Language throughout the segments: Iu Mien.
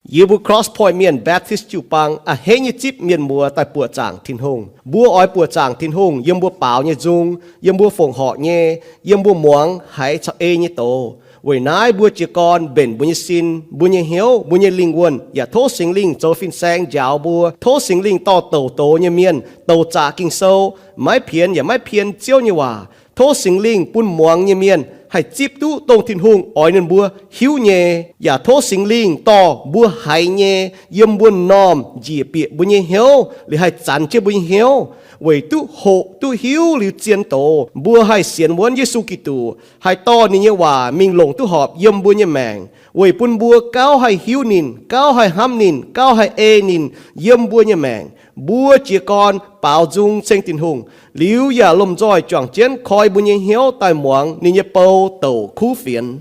Yie mbuo Cross Point Mienh Baptist jiu-baang a'hneiv nyei zipv mienh muoz daaih buoqc zaangc Tin-Hungh. Mbuo oix buoqc zaangc Tin-Hungh yiem mbuo baaux nyei nzung, yiem mbuo fongc horc nyei, yiem mbuo muangx haiz caux ei nyei doz. Weic naaiv mbuo jiez gorn mbenc mbuo nyei sin, mbuo nyei hnyouv, mbuo nyei lingh wuonh, yaac tov Singx Lingh zoux fin-saeng njaaux mbuo. Tov Singx Lingh dorh douc doz nyei mienh, douc zaqc Ging-Sou, maiv pienx yaac maiv pien Ziouv nyei waac. Tov Singx Lingh bun muangx nyei mienh haih zipv duqv dongh Tin-Hungh oix ninh mbuo hiuv nyei, yaac tov Singx Lingh dorh mbuo haiz nyei yiem mbuo m'normh njiec bieqc mbuo nyei hnyouv, liuz haih zanx jienv mbuo nyei hnyouv, weic duqv hoqc duqv hiuv liuz zien doz, mbuo haih sienx wuonv Yesu Giduc, haih dorh ninh nyei waac mingh longc duqv horpc yiem mbuo nyei maengc, weic bun mbuo gauh haih hiuv ninh, gauh haih hnamv ninh, gauh haih ei ninh yiem mbuo nyei maengc. Mbuo jiez gorn baaux nzung ceng Tin-Hungh, liuz yaac lomh nzoih juangc jienv koi mbuo nyei hnyouv daaih muangx ninh nyei bou douc kuv fienx.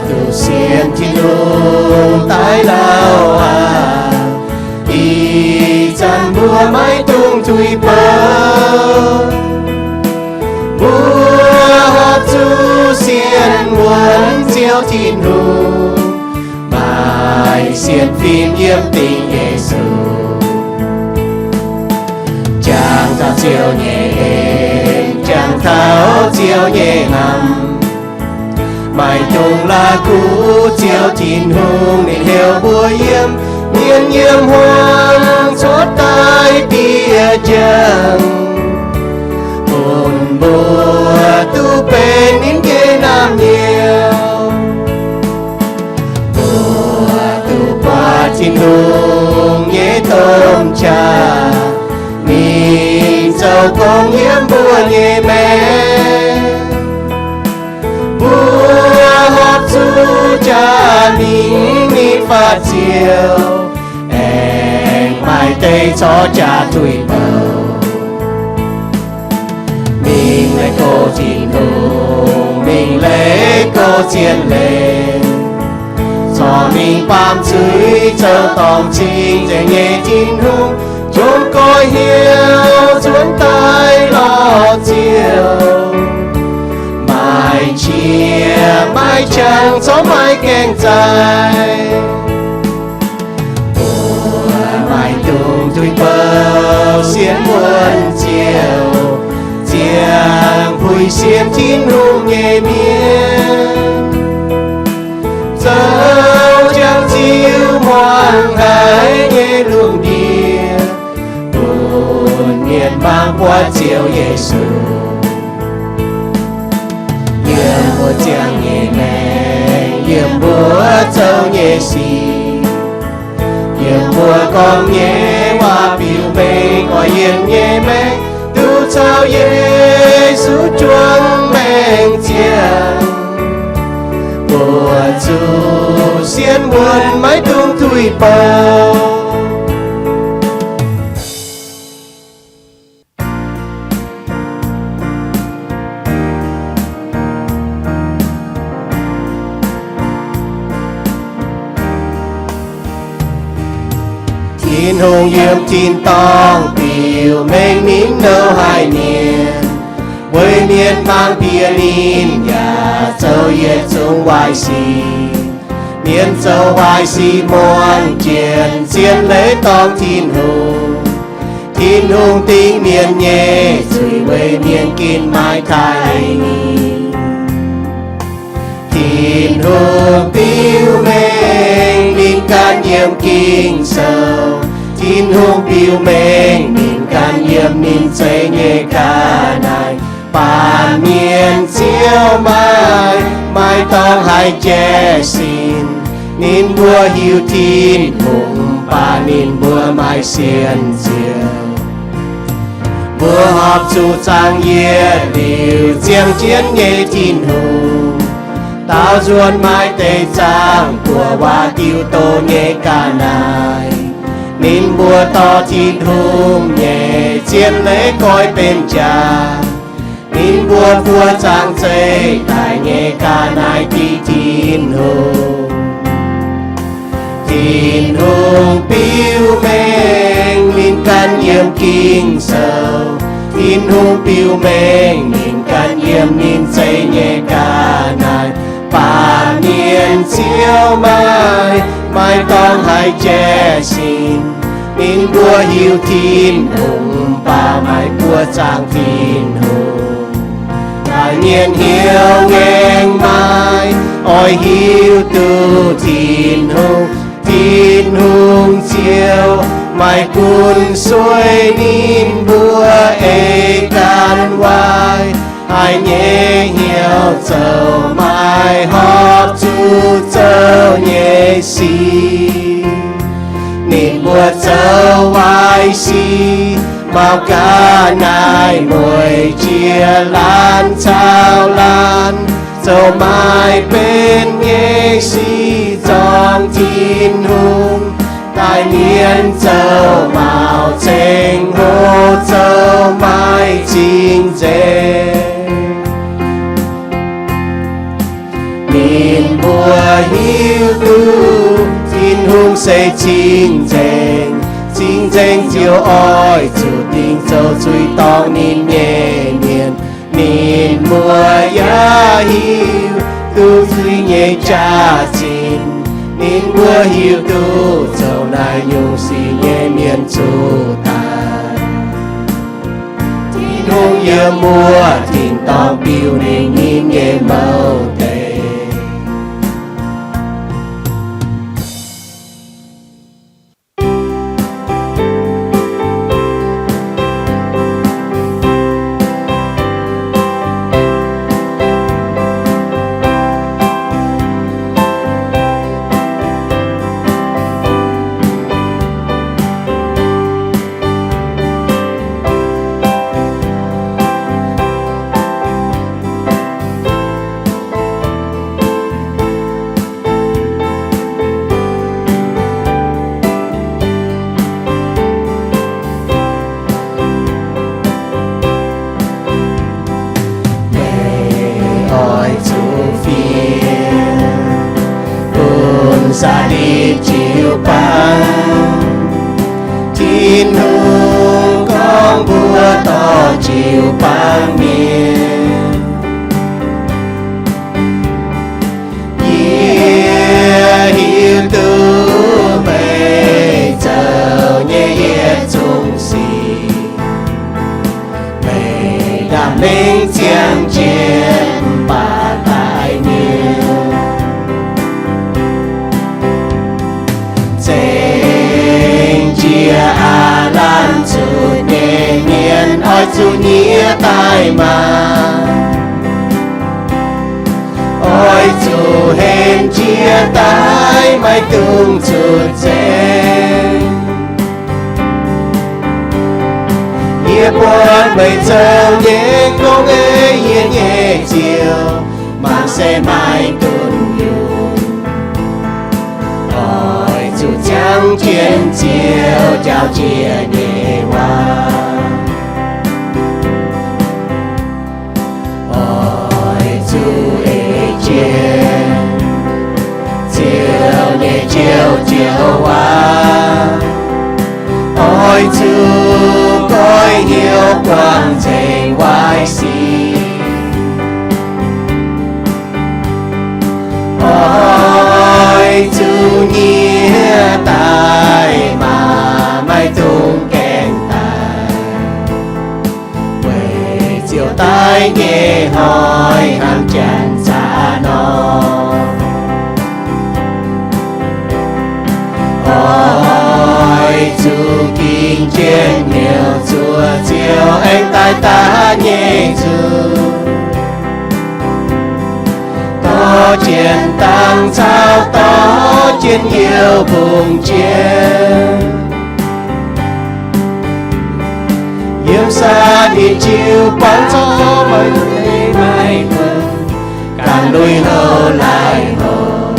Duqv sienx Tin-Hungh daaih lauh aac, ih zanc mbuo maiv dungx tuix bouc. Mbuo horpc zuqc sienx wuonv Ziouv Tin-Hungh, maaih sienx fim yiem dingc Yesu. Jangx taux Ziouv nyei en, jangx taux Ziouv nyei hnamv, maiv dungx la'kuqv Ziouv Tin-Hungh. Ninh heuc mbuo yiem mienh yiem hmuangx cuotv daaih bieqc jangx, bun mbuo duqv benx ninh nyei naamh nyouz. Mbuo duqv buatc Tin-Hungh nyei domh qaqv, ninh zoux gong yiem mbuo nyei maengc. Mbuo horpc zuqc jaax mingh, mingh faatv Ziouv, aengx maaih deix corc jaax tuix bouc. Mingh leih gox Tin-Hungh, mingh leih gox zien leiz, corc mingh baamh zuiz zoux dorngc cing-nzengc nyei Tin-Hungh, jomc goix hnyouv nzuonx daaih lorz Ziouv. Maaih qiex maaih qangx corc maiv gaengh zaih. Mbuo maiv dungx tuix bouc sienx wuonv Ziouv, ziangh puix sienx Tin-Hungh nyei mienh, zoux jangx ziux hmuangx haic nyei lungh ndiev, bun mienh mangc buatc Ziouv Yesu. Yiem mbuo ziangh nyei maengc, yiem mbuo zoux nyei sic, yiem mbuo gorngv nyei waac biux mengh oix yienc nyei maengc, duqv caux Yesu juangc maengc ziangh. Mbuo zuqc sienx wuonv, maiv dungx tuix bouc. Tin-Hungh yiem tin-dorngh biux mengh ninh nouh haic mienh, weic mienh mangc bieqc ninh yaac zoux yietc zungv waaic sic. Mienh zoux waaic sic muonc jienv zien leiz dorngc Tin-Hungh. Tin-Hungh dingc mienh nyei zuiz weic mienh ginv maaih taaih ninh. Tin-Hungh biux mengh ninh ganh yiem Ging-Sou. Tin-Hungh biux mengh ninh ganh yiem ninh zeix nyei ga'naaiv. Baamh mienh ziouc maaih, maaih dorngx haiz jaiv sin. Ninh mbuo hiuv Tin-Hungh, mv baac ninh mbuo maiv sienx Ziouv. Mbuo horpc zuqc zaangc yietc liuz ziangh jienv nyei Tin-Hungh. Daaux nzuonx maaih deix zaangc buoz waac diuh doz nyei ga'naaiv. Ninh mbuo dorh Tin-Hungh nyei zien leiz goix benx jaax. Ninh mbuo buo zaangc zeih daic nyei ga'naaiv dingh Tin-Hungh. Tin-Hungh biux mengh Ging-Sou. Tin-Hungh biux mengh ninh ganh yiem ninh zeiv nyei ga'naaiv. Baamh mienh ziouc maiv, maiv dorngc haaix jaaix-zinh. Ninh mbuo hiuv Tin-Hungh, mv baac maiv buoqv zaangc Tin-Hungh. Daaih mienh hnyouv ngaengc maiv oix hiuv duqv Tin-Hungh. Tin-Hungh ziouc maiv gunv sueih ninh mbuo ei gan waaic. Haiz nyei hnyouv zoux maiv horpc zuqc zoux nyei sic. Ninh mbuo zoux waaic sic, maux ga'naaiv mueic jiex laanh caux laanh, zoux maiv benx nyei sic zorng Tin-Hungh. Daaih mienh zoux maux zengx hoc, zoux maiv cing-nzengc. Ninh mbuo hiuv duqv Tin-Hungh se cing-nzengc. Cing-nzengc ziouc oix zuqc dingc zoux zuiz dorngc ninh nyei mienh. Ninh mbuo yaac hiuv duqv zuiz nyei jaax-zinh. Ninh mbuo hiuv duqv zoux naaiv nyungc sic nyei mienh zuqc daaih. Tin-Hungh yiem wuov tin-dorngh biux ninh nyei mouc deix. Meih oix zuqc fiev bun saax nditv jiu-baang. Tin-Hungh gorngv mbuox dorh jiu-baang mienh, yie hiuv duqv meih zoux nyei yietc zungv sic. Meih ndaamv-lengh ziangh jienv mv baac daic nyei. Zengc jiex aav laanh zutc nyei mienh oix zuqc nyiex daaih maah! Oix zuqc henv jiex daaih, maiv dungx zutc zengc. Yie buatc meih zoux nyei gong ei yie nyei Ziouv, mangc se maiv dunh yunh. Oix zuqc ziangh jienv Ziouv jauv jiex nyei waac. Oix zuqc ei jienv Ziouv nyei joux joux waac. Oix zuqc goiv hnyouv guangc nzengc waaic sic. Oix zuqc nyiex daaih maah! Maiv dungx gaengh daic, weic ziouc daiv nyei hnoi hnangv janx zaqc nor. Oix zuqc ging jienv hnyouv zuoqc Ziouv aengx daaih daav nyei zuqc. Dorh jienv dangh caux dorh jienv youh mbungh jienv, yiem saax nditv jiu-baang zorqv maiv duqv maiv duqv ganh lui-houx laih houx.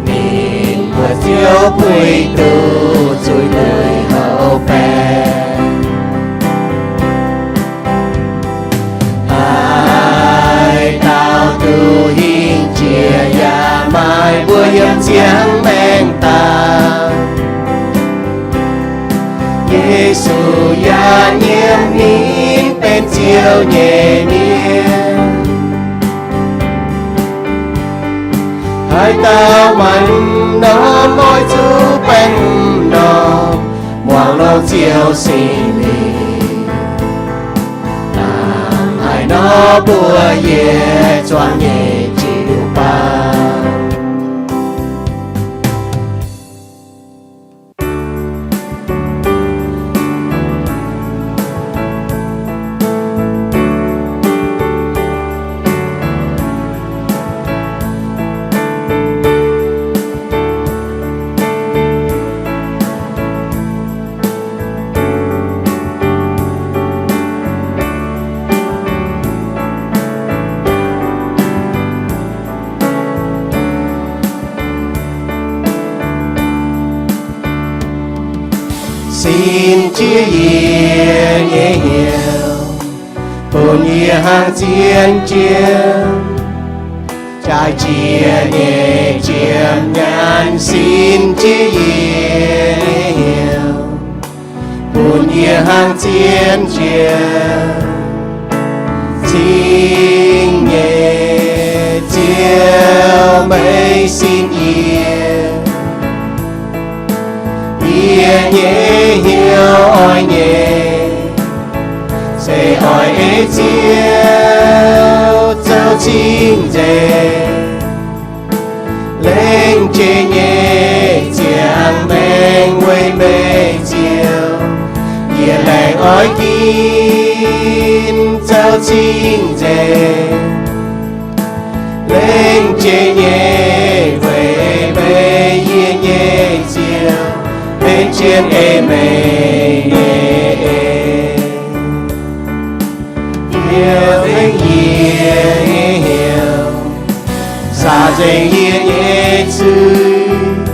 Ninh mbuo ziouc puix duqv zuiz lui-houx baeqc. Haaix dauh duqv hingh jiex yaac maaih mbuo yiem ziangh maengx daaih. Yesu yaac nyiemc ninh benx Ziouv nyei mienh. Haaix dauh maaih norm oix zuqc baengh norm, muangx longx Ziouv Singx Lingh. Aa, haaix nor mbuo yietc zuangx nyei jiu-baang. Sin jienv yie nyei hnyouv, bun yie hnangv zien jienv, jaaix jiex nyei jiem nyaanh. Sin jienv yie nyei hnyouv, bun yie hnangv zien jienv, cingx nyei Ziouv, meih sin yie. Yie nyei hnyouv oix nyei, se oix ei Ziouv zoux cing-nzengc. Lengc jiex nyei ziangh maengc weic meih Ziouv, yie laengz oix ginv zoux cing-nzengc. Lengc jiex nyei weic meih yie nyei Ziouv, benx jienv ei meih nyei en. Fiou nzengc yie nyei hnyouv, saah nzengc yie nyei zuiz,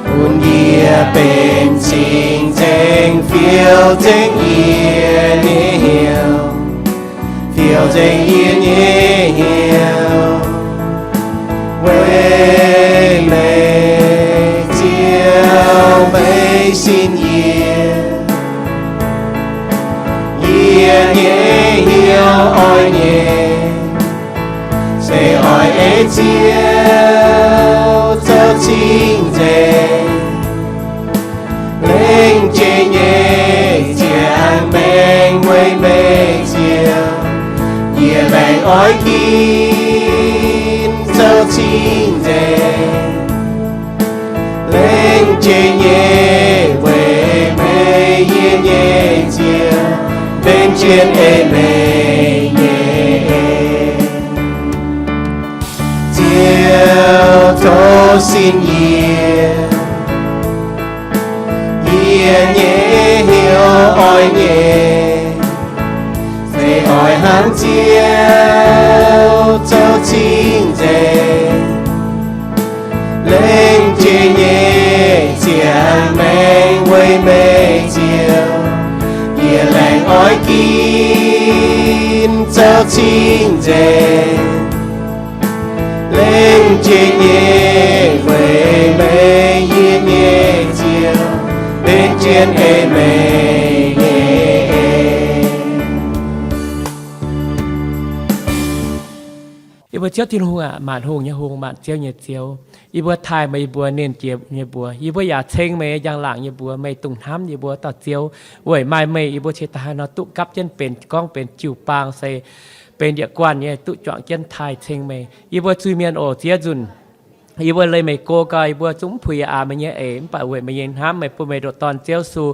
bun yie benx cing-nzengc. Fiou nzengc yie nyei hnyouv, fiou nzengc yie nyei hnyouv, weic meih Ziouv, meih sin yie. Yie nyei hnyouv oix nyei, se oix ei Ziouv zoux cing-nzengc. Lengc jiex nyei ziangh maengc weic meih Ziouv, yie laengz oix ginv zoux cing-nzengc. Lengc jiex nyei weic meih yie nyei Ziouv, benx jienv ei meih nyei en. Ziouv tov sin yie. Yie nyei hnyouv oix nyei, se oix hnangv Ziouv zoux cing-nzengc. Lengc jiex nyei ziangh maengc weic meih Ziouv, yie laengz oix ginv zoux cing-nzengc. Lengc jiex nyei weic meih yie nyei Ziouv, benx jienv ei meih nyei en. Yie mbuo Ziouv Tin-Hungh aac, maanc hungh nyei Hungh, maanc ziouv nyei Ziouv. Yie mbuo taaih meih, yie mbuo nernh jiex nyei mbuox. Yie mbuo yaac ceng meih nyei njang-laangc nyei mbuox. Meih dongh hnamv yie mbuo dauh Ziouv. Weic maaih meih, yie mbuo cingx daaih haaix nor duqv gapv jienv benx gorngv benx jiu-baang, se benx yietc guanh nyei duqv juangc jienv taaih ceng meih. Yie mbuo zuiz-mienh oc, ziex nzunc yie mbuo leih meih go gau, yie mbuo zungv mv puix aax meih nyei eix, mv baac weic meih nyei hnamv, meih bun meih ndoqc Dorn Ziouv Yesu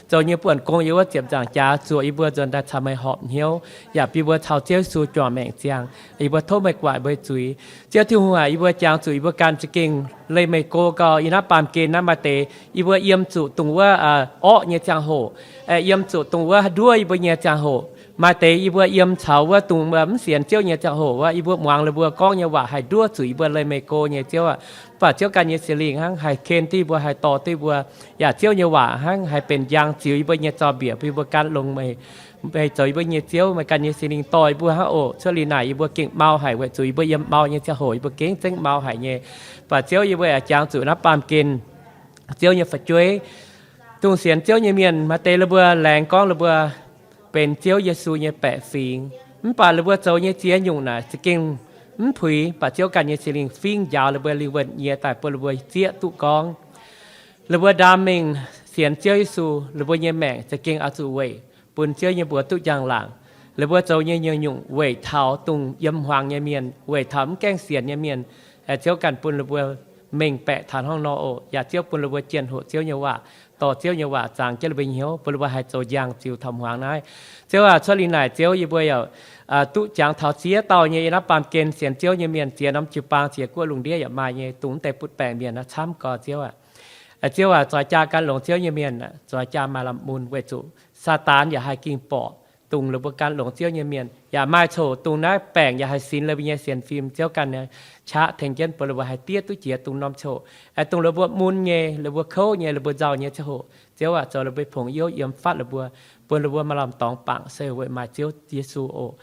zoux yie mbuo buonc gong, yie mbuo ziepc nzaangc jaax zuoqc, yie mbuo nzuonx daaih caux meih horpc hnyouv, yaac bun yie mbuo caux Ziouv Yesu juangc maengc ziangh. Yie mbuo tov meih guaaic mbuo zuiz. Ziouv Tin-Hungh aac, yie mbuo jangx zuqc yie mbuo ganh za'gengh leih meih go gau. Yiem naaiv baamh gen naaiv maaih deix yie mbuo yiem zuqc dongh wuov, aa, orqv nyei ziangh hoc, yiem zuqc dongh wuov nduov yie mbuo nyei ziangh hoc. Maaih deix yie mbuo yiem caux wuov dongh mv sienx Ziouv nyei ziangh hoc wuov, yie mbuo muangx lih mbuo gorngv nyei waac haih nduov zuqc yie mbuo leih meih go nyei Ziouv aac. Mv baac Ziouv ganh nyei Singx Lingh hnangv haih ken duqv yie mbuo, haih dorh duqv yie mbuo. Yaac Ziouv nyei waac hnangv haih benx njang ziux yie mbuo nyei zaux-mbiec, bun yie mbuo gan longx meih. Meih zoux yie mbuo nyei Ziouv, meih ganh nyei Singx Lingh dorh yie mbuo hnangv oc. Cuotv liuz naaic yie mbuo gengh mau haic, weic zuqc yie mbuo yiem mau nyei ziangh hoc yie mbuo gengh zengv mau haic nyei. Mv baac Ziouv, yie mbuo yaac jangx zuqc naaiv baamh gen Ziouv nyei fu'jueiv, Dongh sienx Ziouv nyei mienh maaih deix ninh mbuo laengz gorngv ninh mbuo benx Ziouv Yesu nyei baeqc fingx, mv baac ninh mbuo zoux nyei ziex nyungc naaic za'gengh mv puix, mv baac Ziouv ganh nyei Singx Lingh fingv njaaux ninh mbuo lingh wuonh nyie daaih bun ninh mbuo zieqv duqv gorngv. Ninh mbuo ndaam mingh sienx Ziouv Yesu, ninh mbuo nyei maengc za'gengh oix zuqc weic bun Ziouv nyei mbuox duqv njang-laangc. Ninh mbuo zoux nyei nyungc-nyungc weic taux dongh yiem hmuangx nyei mienh, weic taux mv gaengh sienx nyei mienh. Ziouv ganh bun ninh mbuo mengh baeqc taux hnangv nor oc. Yaac Ziouv bun ninh mbuo jien hoqc Ziouv nyei waac, dorh Ziouv nyei waac zangx jienv ninh mbuo nyei hnyouv, bun ninh mbuo haih zoux njang ziux taux hmuangx naaiv. Ziouv aac, cuotv liuz naaic Ziouv yie mbuo yaac duqv jangx taux ziex dauh nyei yiem naaiv baamh gen sienx Ziouv nyei mienh ziex norm jiu-baang ziex guoqv lungh ndiev yaac maaih nyei, dongh mv deix butv baengc mienh naaiv camv gau Ziouv aac. Ziouv aac, zueiz jaa gan longx Ziouv nyei mienh, zueiz jaa maaih lamh mun weic zuqc Saadaan yaac haih ging borqc dongh ninh mbuo gan longx Ziouv nyei mienh. Yaac maaih coc dongh naaiv baengc yaac haih sinx ninh mbuo nyei sienx fim, Ziouv ganh qaqv tengx jienv bun ninh mbuo haih diev duqv jiex dongh norm coc, dongh ninh mbuo mun nyei, ninh mbuo kouv nyei, ninh mbuo nzauh nyei ziangh hoc. Ziouv aac, zoux ninh mbuo nyei pongx youv yiem fatv ninh mbuo, bun ninh mbuo maaih lamh dorngx bangc se weic maaih Ziouv Yesu oc.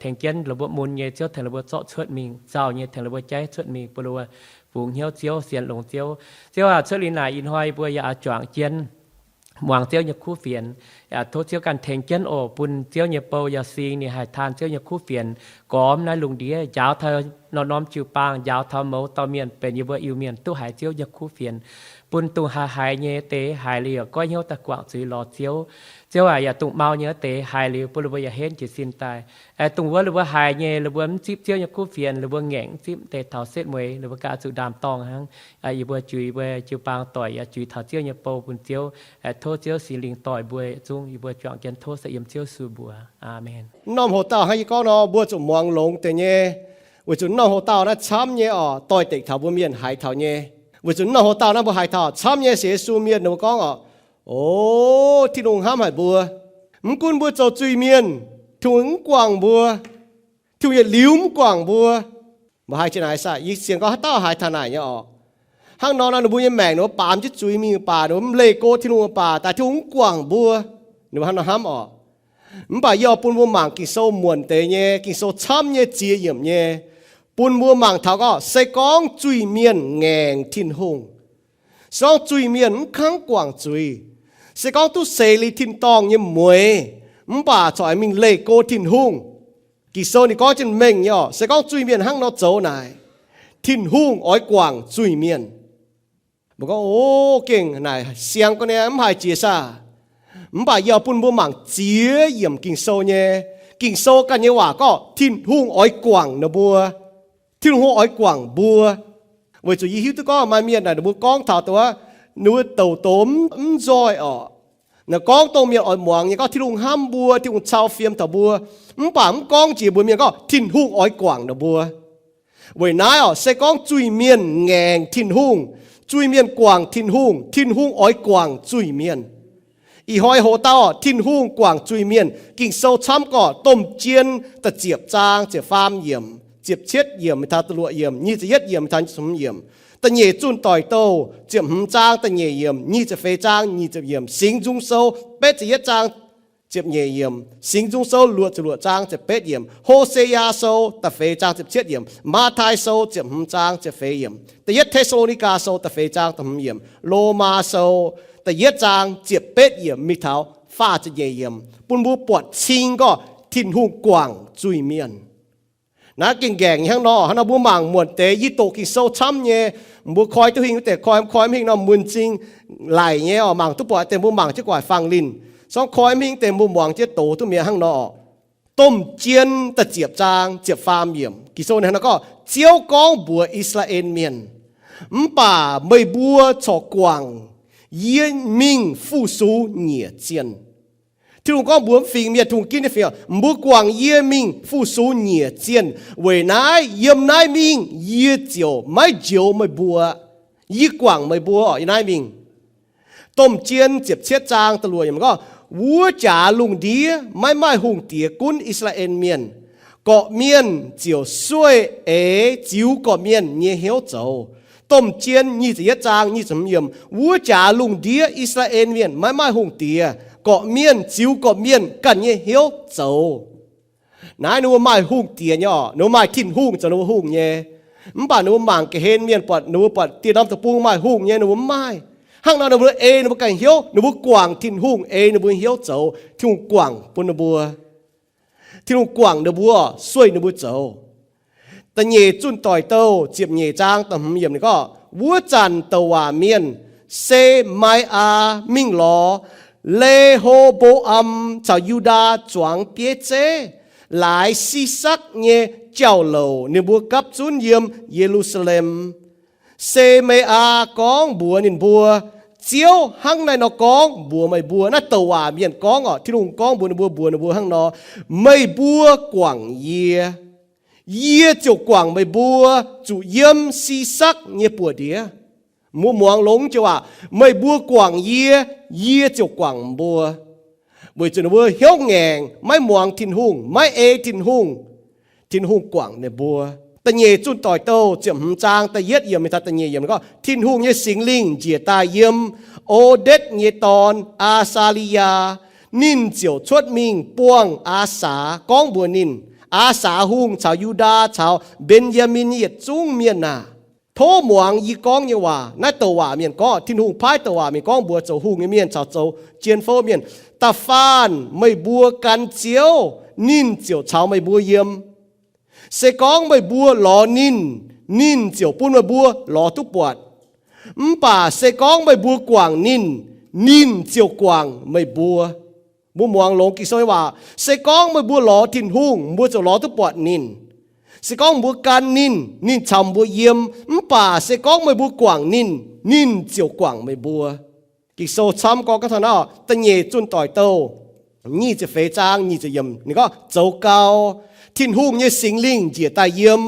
Tengx jienv ninh mbuo mun nyei, Ziouv tengx ninh mbuo zorqv cuotv mingh, nzauh nyei tengx ninh mbuo jaiv cuotv mingh, bun ninh mbuo fungx hnyouv Ziouv, sienx longx Ziouv. Ziouv aac, cuotv liuz naaic ih hnoi yie mbuo yaac oix juangc jienv muangx Ziouv nyei kuv fienx. Tov Ziouv ganh tengx jienv oc, bun Ziouv nyei bou yaac singx, ninh haih taan Ziouv nyei kuv fienx gormx naaiv lungh ndiev, njaaux taux norm-norm jiu-baang, njaaux taux mouz dauh mienh benx yie mbuo Iu-Mienh duqv haiz Ziouv nyei kuv fienx. Bun dongh haiz haiz nyei deix haiz liuz goiv hnyouv daaih guangc zuiz lorz Ziouv. Ziouv aac, yaac dongh mau nyei wuov deix haiz liuz bun ninh mbuo yaac henv jiez sin daaih. Dongh wuov ninh mbuo haiz nyei, ninh mbuo mv zipv Ziouv nyei kuv fienx, ninh mbuo ngaengc mv zipv deix taux setv mueiz, ninh mbuo ganh oix zuqc ndaam-dorngh hnangv. Yie mbuo juix mbuo jiu-baang doic yaac juix taux Ziouv nyei bou bun Ziouv. Tov Ziouv Singx Lingh doix mbuo yietc zungv. Yie mbuo juangc jienv tov se yiem Ziouv Yesu mbuox. Aamen. Norm hoc-dauh hnangv yie gorngv nor, mbuo zuqc muangx longx deix nyei, weic zuqc norm hoc-dauh naaiv camv nyei oc, doix-dekc taux mbuo mienh haiz taux nyei. Weic zuqc norm hoc-dauh naaiv mbuo haiz taux camv nyei sienx Yesu mienh ninh mbuo gorngv oc, O, Tin-Hungh hnamv haic mbuo. Mv gunv mbuo zoux zuiz-mienh, Tin-Hungh mv guangc mbuo. Tin-Hungh yietc liuz mv guangc mbuo. Mbuo haih jiex naaic saah? Yie sienx gorngv haaix dauh haiz taux naaic nyei oc. Hnangv nor nor ninh mbuo nyei maengc ninh mbuo baamz jienv zuiz mingh baac, ninh mbuo mv leih go Tin-Hungh baac, daaih Tin-Hungh mv guangc mbuo. Ninh mbuo hnangv nor hnamv oc. Mv baac yie oix bun mbuo mangc Ging-Sou muonc deix nyei, Ging-Sou camv nyei ziex yiemc nyei, bun mbuo mangc taux gorngv se gorngv zuiz-mienh ngaengc Tin-Hungh, se gorngv zuiz-mienh mv kangv guangc zuiz, se gorngv duqv seix liuz tin-dorngh nyei mueix, mv baac corc mingh leih go Tin-Hungh. Ging-Sou ninh gorngv jienv mengh nyei oc, se gorngv zuiz-mienh hnangv nor zoux naaic, Tin-Hungh oix guangc zuiz-mienh. Mbuo gorngv, O, gengh naaic siang gorngv nyei mv haih jiex saah? Mv baac yie oix bun mbuo mangc ziex yiemc Ging-Sou nyei. Ging-Sou ganh nyei waac gorngv Tin-Hungh oix guangc ninh mbuo. Tin-Hungh oix guangc mbuo. Weic zuqc yie hiuv duqv gorngv maaih mienh naaic ninh mbuo gorngv taux dongh wuov, ninh mbuo douc douc mv nzoih oc. Naaic gorngv dongh mienh oix muangx nyei gorngv Tin-Hungh hnamv mbuo, Tin-Hungh cau fiem taux mbuo, mv baac mv gorngv jiex mbuox mienh gorngv Tin-Hungh oix guangc ninh mbuo. Weic naaiv oc, se gorngv zuiz-mienh ngaengc Tin-Hungh, zuiz-mienh guangc Tin-Hungh, Tin-Hungh oix guangc zuiz-mienh. Ih hnoi hoc-dauh oc, Tin-Hungh guangc zuiz-mienh, Ging-Sou camv gorqv Domh Jien da'ziepc zaang ziepc faam yiemc, ziepc cietv yiemc mingh taux da'luoqc yiemc, nyic ziepc yietv yiemc mingh taux nyic ziepc hmz yiemc. Da'nyeic Zunh Doic Douh ziepc hmz zaang da'nyeic yiemc, nyic ziepc feix zaang nyic ziepc yiemc, Singx Nzung Sou betv ziepc yietv zaang ziepc nyeic yiemc, Singx Nzung Sou luoqc ziepc luoqc zaang ziepc betv yiemc, Ho^se^yaa Sou da'feix zaang ziepc cietv yiemc, Matv^tai Sou ziepc hmz zaang ziepc feix yiemc, Da'yietv Te^saa^lo^ni^gaa Sou da'feix zaang da'hmz yiemc, Lomaa Sou da'yietv zaang ziepc betv yiemc mingh taux faah ziepc nyeic yiemc, bun mbuo buatc cing gorngv Tin-Hungh guangc zuiz-mienh. Naaiv gengh ngaengc nyei hnangv nor. Hnangv nor mbuo mangc muonc deix, yie doqc Ging-Sou camv nyei. Mbuo koi duqv hingh wuov deix koi, koi mv hingh nor mun cing laic nyei oc. Mangc duqv buatc deix mbuo mangc jienv gu'nguaaic fangx linh. Se gorngv koi mv hingh deix mbuo muangx jienv doz duqv mi'aqv hnangv nor. Domh Jien da'ziepc zaang ziepc faam yiemc, Ging-Sou ninh hnangv nor gorngv, Ziouv gorngv mbuox I^saa^laa^en Mienh, Mv baac meih mbuo corc guangc yie mingh fu-sux nyiec zienh. Tin-Hungh gorngv mbuox mv fingx mienh, Tin-Hungh ginv nyei fingx, Mbuo guangc yie mingh fu-sux nyiec zienh. Weic naaiv yiem naaiv mingh yie ziouc maiv njoux meih mbuo. Yie guangc meih mbuo yiem naaiv mingh. Domh Jien ziepc cietv zaang da'luoqc yiemc gorngv, Wuov jaax lungh ndiev maiv maaih hungh diex gunv I^saa^laa^en Mienh. Gorqv-mienh ziouc sueih eix ziux gorqv-mienh nyei hnyouv zoux. Domh Jien nyic ziepc yietv zaang nyic ziepc hmz yiemc, Wuov jaax lungh ndiev I^saa^laa^en Mienh maiv maaih hungh diex. Gorqv-mienh ziux gorqv-mienh ganh nyei hnyouv zoux. Naaiv ninh mbuo maaih hungh diex nyei oc. Ninh mbuo maaih Tin-Hungh zoux ninh mbuo hungh nyei. Mv baac ninh mbuo mangc ga'hlen mienh buatc, ninh mbuo buatc dieh norm deic-bung maaih hungh nyei, ninh mbuo mv maaih. Hnangv nor ninh mbuo ei ninh mbuo ganh hnyouv, ninh mbuo guangc Tin-Hungh ei ninh mbuo hnyouv zoux, Tin-Hungh guangc bun ninh mbuo. Tin-Hungh guangc ninh mbuo, sueih ninh mbuo zoux. Da'nyeic Zunh Doic Douh ziepc nyeic zaang da'hmz yiemc ninh gorngv, wuov zanc douc waac mienh, Se^mai^aa, mingh lorz Le^ho^mbo^am caux Yu^ndaa zuangx bieiv zeiv, laaix Si^sakc nyei jauv-louc ninh mbuo gapv zunv yiem Ye^lu^saa^lem. Se^mai^aa gorngv mbuox ninh mbuo, Ziouv hnangv naaiv nor gorngv mbuox meih mbuo. Naaiv douc waac mienh gorngv oc. Tin-Hungh gorngv mbuox ninh mbuo, mbuox ninh mbuo hnangv nor, Meih mbuo guangc yie, yie ziouc guangc meih mbuo zuqc yiem Si^sakc nyei buoz-ndiev. Mbuo muangx longx joux waac, Meih mbuo guangc yie, yie ziouc guangc mbuo. Weic zuqc ninh mbuo hnyouv ngaengc, maiv muangx Tin-Hungh, maiv ei Tin-Hungh. Tin-Hungh guangc ninh mbuo. Da'nyeic Zunh Doic Douh ziepc hmz zaang da'yietv yiemc mingh taux da'nyeic yiemc gorngv, Tin-Hungh nyei Singx Lingh njiec daaih yiem O^ndetv nyei dorn, Aa^saa^li^yaa. Ninh ziouc cuotv mingh buangh Aa^saax, gorngv mbuox ninh, Aa^saax Hungh caux Yu^ndaa caux Mben^yaa^min nyei yietc zungv mienh aah! Tov muangx yie gorngv nyei waac. Naaiv douc waac mienh gorngv, Tin-Hungh paaiv douc waac mienh gorngv mbuox zoux hungh nyei mienh caux zoux jien fouv mienh, Da'faanh meih mbuo gan Ziouv, ninh ziouc caux meih mbuo yiem. Se gorngv meih mbuo lorz ninh, ninh ziouc bun meih mbuo lorz duqv buatc. Mv baac se gorngv meih mbuo guangc ninh, ninh ziouc guangc meih mbuo. Mbuo muangx longx Ging-Sou nyei waac. Se gorngv meih mbuo lorz Tin-Hungh, mbuo ziouc lorz duqv buatc ninh. Se gorngv mbuo gan ninh, ninh caux mbuo yiem. Mv baac se gorngv meih mbuo guangc ninh, ninh ziouc guangc meih mbuo. Ging-Sou camv gorngv gaax taux naaiv, Da'nyeic Zunh Doic Douh nyic ziepc feix zaang nyic ziepc yiemc ninh gorngv, Zoux gau, Tin-Hungh nyei Singx Lingh njiec daaih yiem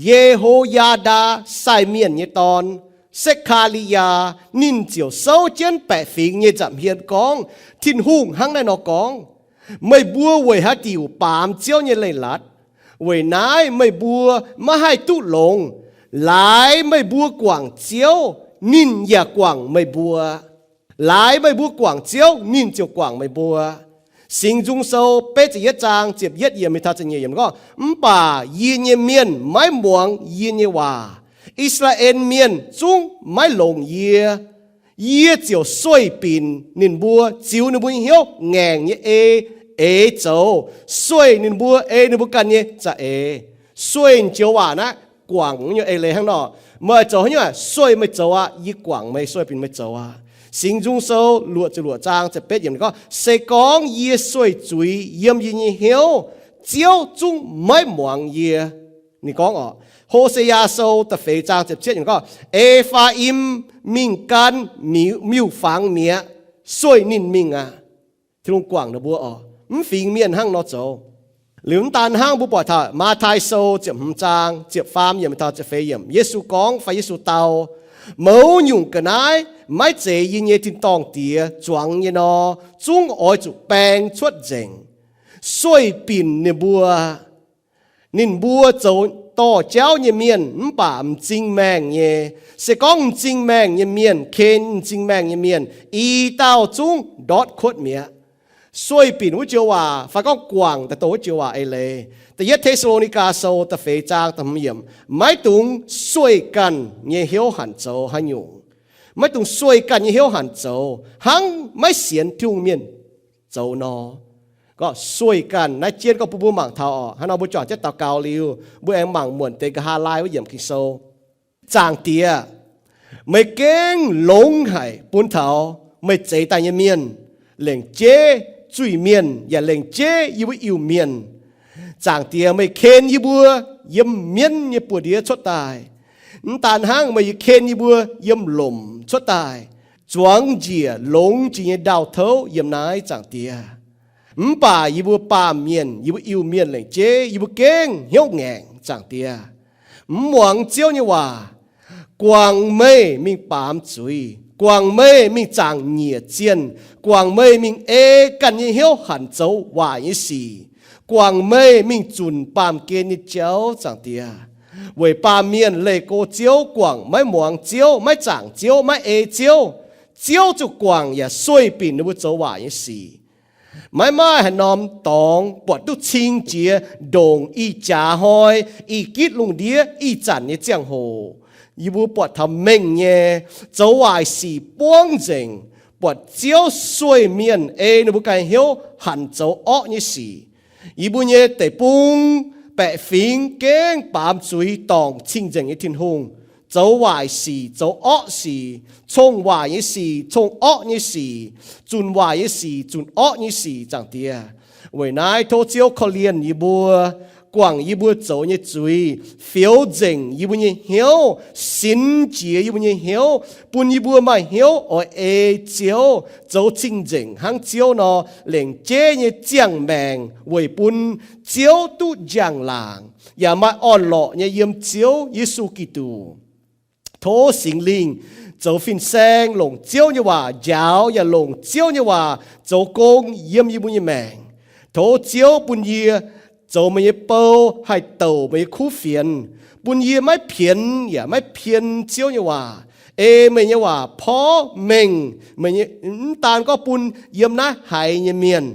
Ye^ho^yaa^ndaa sai mienh nyei dorn, Se^kaa^li^yaa. Ninh ziouc souv jienv baeqc fingx nyei nza'hmien gorngv, Tin-Hungh hnangv naaiv nor gorngv, Meih mbuo weic haaix diuc baamz Ziouv nyei leiz-latc? Weic naaiv meih mbuo maiv haih duqv longx. Laaix meih mbuo guangc Ziouv, ninh yaac guangc meih mbuo. Laaix meih mbuo guangc Ziouv, ninh ziouc guangc meih mbuo. Singx Nzung Sou betv ziepc yietv zaang ziepc yietv yiemc mingh taux ziepc nyeic yiemc gorngv, Mv baac yie nyei mienh maiv muangx yie nyei waac. I^saa^laa^en Mienh zungv maiv longc yie. Yie ziouc sueih binc ninh mbuo, ziux ninh mbuo nyei hnyouv ngaengc nyei ei eix zoux, sueih ninh mbuo ei ninh mbuo ganh nyei za'eix. Sueih joux waac naaiv guangc nyei ei leiz hnangv nor. Meih oix zoux haaix nyungc, sueih meih zoux aqv. Yie guangc meih, sueih binc meih zoux aqv. Singx Nzung Sou luoqc ziepc luoqc zaang ziepc betv yiemc gorngv, Se gorngv yie sueih zuiz yiem yie nyei hnyouv, Ziouv zungv maiv muangx yie. Ninh gorngv oc, Ho^se^yaa Sou da'feix zaang ziepc cietv yiemc gorngv, E^faa^im mingh gan miuc-fangx mi'aqv. Sueih ninh mingh aqv. Tin-Hungh guangc ninh mbuo oc. Mv fingx mienh hnangv nor zoux. Liuz mv daan hnangv, mbuo buatc taux Matv^tai Sou ziepc hmz zaang ziepc faam yiemc taux ziepc feix yiemc, Yesu gorngv, fai Yesu dau, Mouz nyungc ga'naaiv maiv zeiz yie nyei tin-dorngh Diex zuangx nyei nor, zungv oix zuqc baeng cuotv nzengc. Sueih binc ninh mbuo. Ninh mbuo zoux dorh jauv nyei mienh mv baac m'zing maengh nyei. Se gorngv m'zing maengh nyei mienh ken m'zing maengh nyei mienh, i dauh zungv ndortv kuotv mi'aqv. Sueih binc wuov joux waac fai gorngv guangc daaih dongh wuov joux waac eix leiz, Da'yietv Te^saa^lo^ni^gaa Sou da'feix zaang da'hmz yiemc, Maiv dungx sueih ganh nyei hnyouv hanc zoux haaix nyungc. Maiv dungx sueih ganh nyei hnyouv hanc zoux hnangv maiv sienx Tin-Hungh mienh zoux nor. Gorngv sueih ganh naaiv jienv gorngv bun mbuo mangc taux oc. Hnangv nor mbuo juangc jienv daux gaux liuz, mbuo aengx mangc muonc deix nqa'haav laai wuov yiemc Ging-Sou. Zaangc Diex, meih gengh longx haic bun taux meih zeix daaih nyei mienh, lengc jeiv zuiz-mienh yaac lengc jeiv yie mbuo Iu-Mienh. Zaangc Diex, meih ken yie mbuo yiem mienv nyei buoz-ndiev cuotv daaih. Mv daan hnangv, meih ken yie mbuo yiem lomc cuotv daaih, zuangx njiec longx jiex nyei ndau-touv yiem naaiv, Zaangc Diex. Mv baac yie mbuo baamh mienh, yie mbuo Iu-Mienh lengc jeiv yie mbuo gengh hnyouv ngaengc, Zaangc Diex. Mv muangx Ziouv nyei waac, guangc meih mingh baamz zuiz, guangc meih mingh zaangc nyiec zienh, guangc meih mingh ei ganh nyei hnyouv hanc zoux waaic nyei sic, guangc meih mingh zunc baamh gen nyei jauv, Zaangc Diex. Weic baamh mienh leih go Ziouv guangc, maiv muangx Ziouv, maiv zaangc Ziouv, maiv ei Ziouv, Ziouv ziouc guangc yaac sueih binc ninh mbuo zoux waaic nyei sic. Maiv maaih haaix norm dorngx buatc duqv cing jiex ndongc ih jaax hnoi, ih gitv lungh ndiev ih zanc nyei ziangh hoc. yie mbuo buatc taux mengh nyei, zoux waaic sic buangv nzengc, buatc Ziouv sueih mienh ei ninh mbuo ganh hnyouv hanc zoux orqv nyei sic. Yie mbuo nyei deic-bung baeqc fingx gengh baamz zuiz dorngc cing-nzengc nyei Tin-Hungh, zoux waaic sic, zoux orqv sic, cong waaic nyei sic, cong orqv nyei sic, zunc waaic nyei sic, zunc orqv nyei sic, Zaangc Diex. Weic naaiv tov Ziouv korv-lienh yie mbuo, guangc yie mbuo zoux nyei zuiz, fioux nzengc yie mbuo nyei hnyouv, sinx jiex yie mbuo nyei hnyouv, bun yie mbuo maaih hnyouv oix ei Ziouv, zoux cing-nzengc hnangv Ziouv nor, lengc jeiv nyei ziangh maengc weic bun Ziouv duqv njang-laangc, yaac maaih orn-lorqc nyei yiem Ziouv Yesu Giduc. Tov Singx Lingh zoux fin-saeng longc Ziouv nyei waac njaaux yaac longc Ziouv nyei waac zoux gong yiem yie mbuo nyei maengc. Tov Ziouv bun yie zoux meih nyei bou haih douc meih nyei kuv fienx, bun yie maiv pienx yaac maiv pien Ziouv nyei waac. Ei meih nyei waac porv mengh, meih nyei, mv daan gorngv bun yiem naaiv haiz nyei mienh,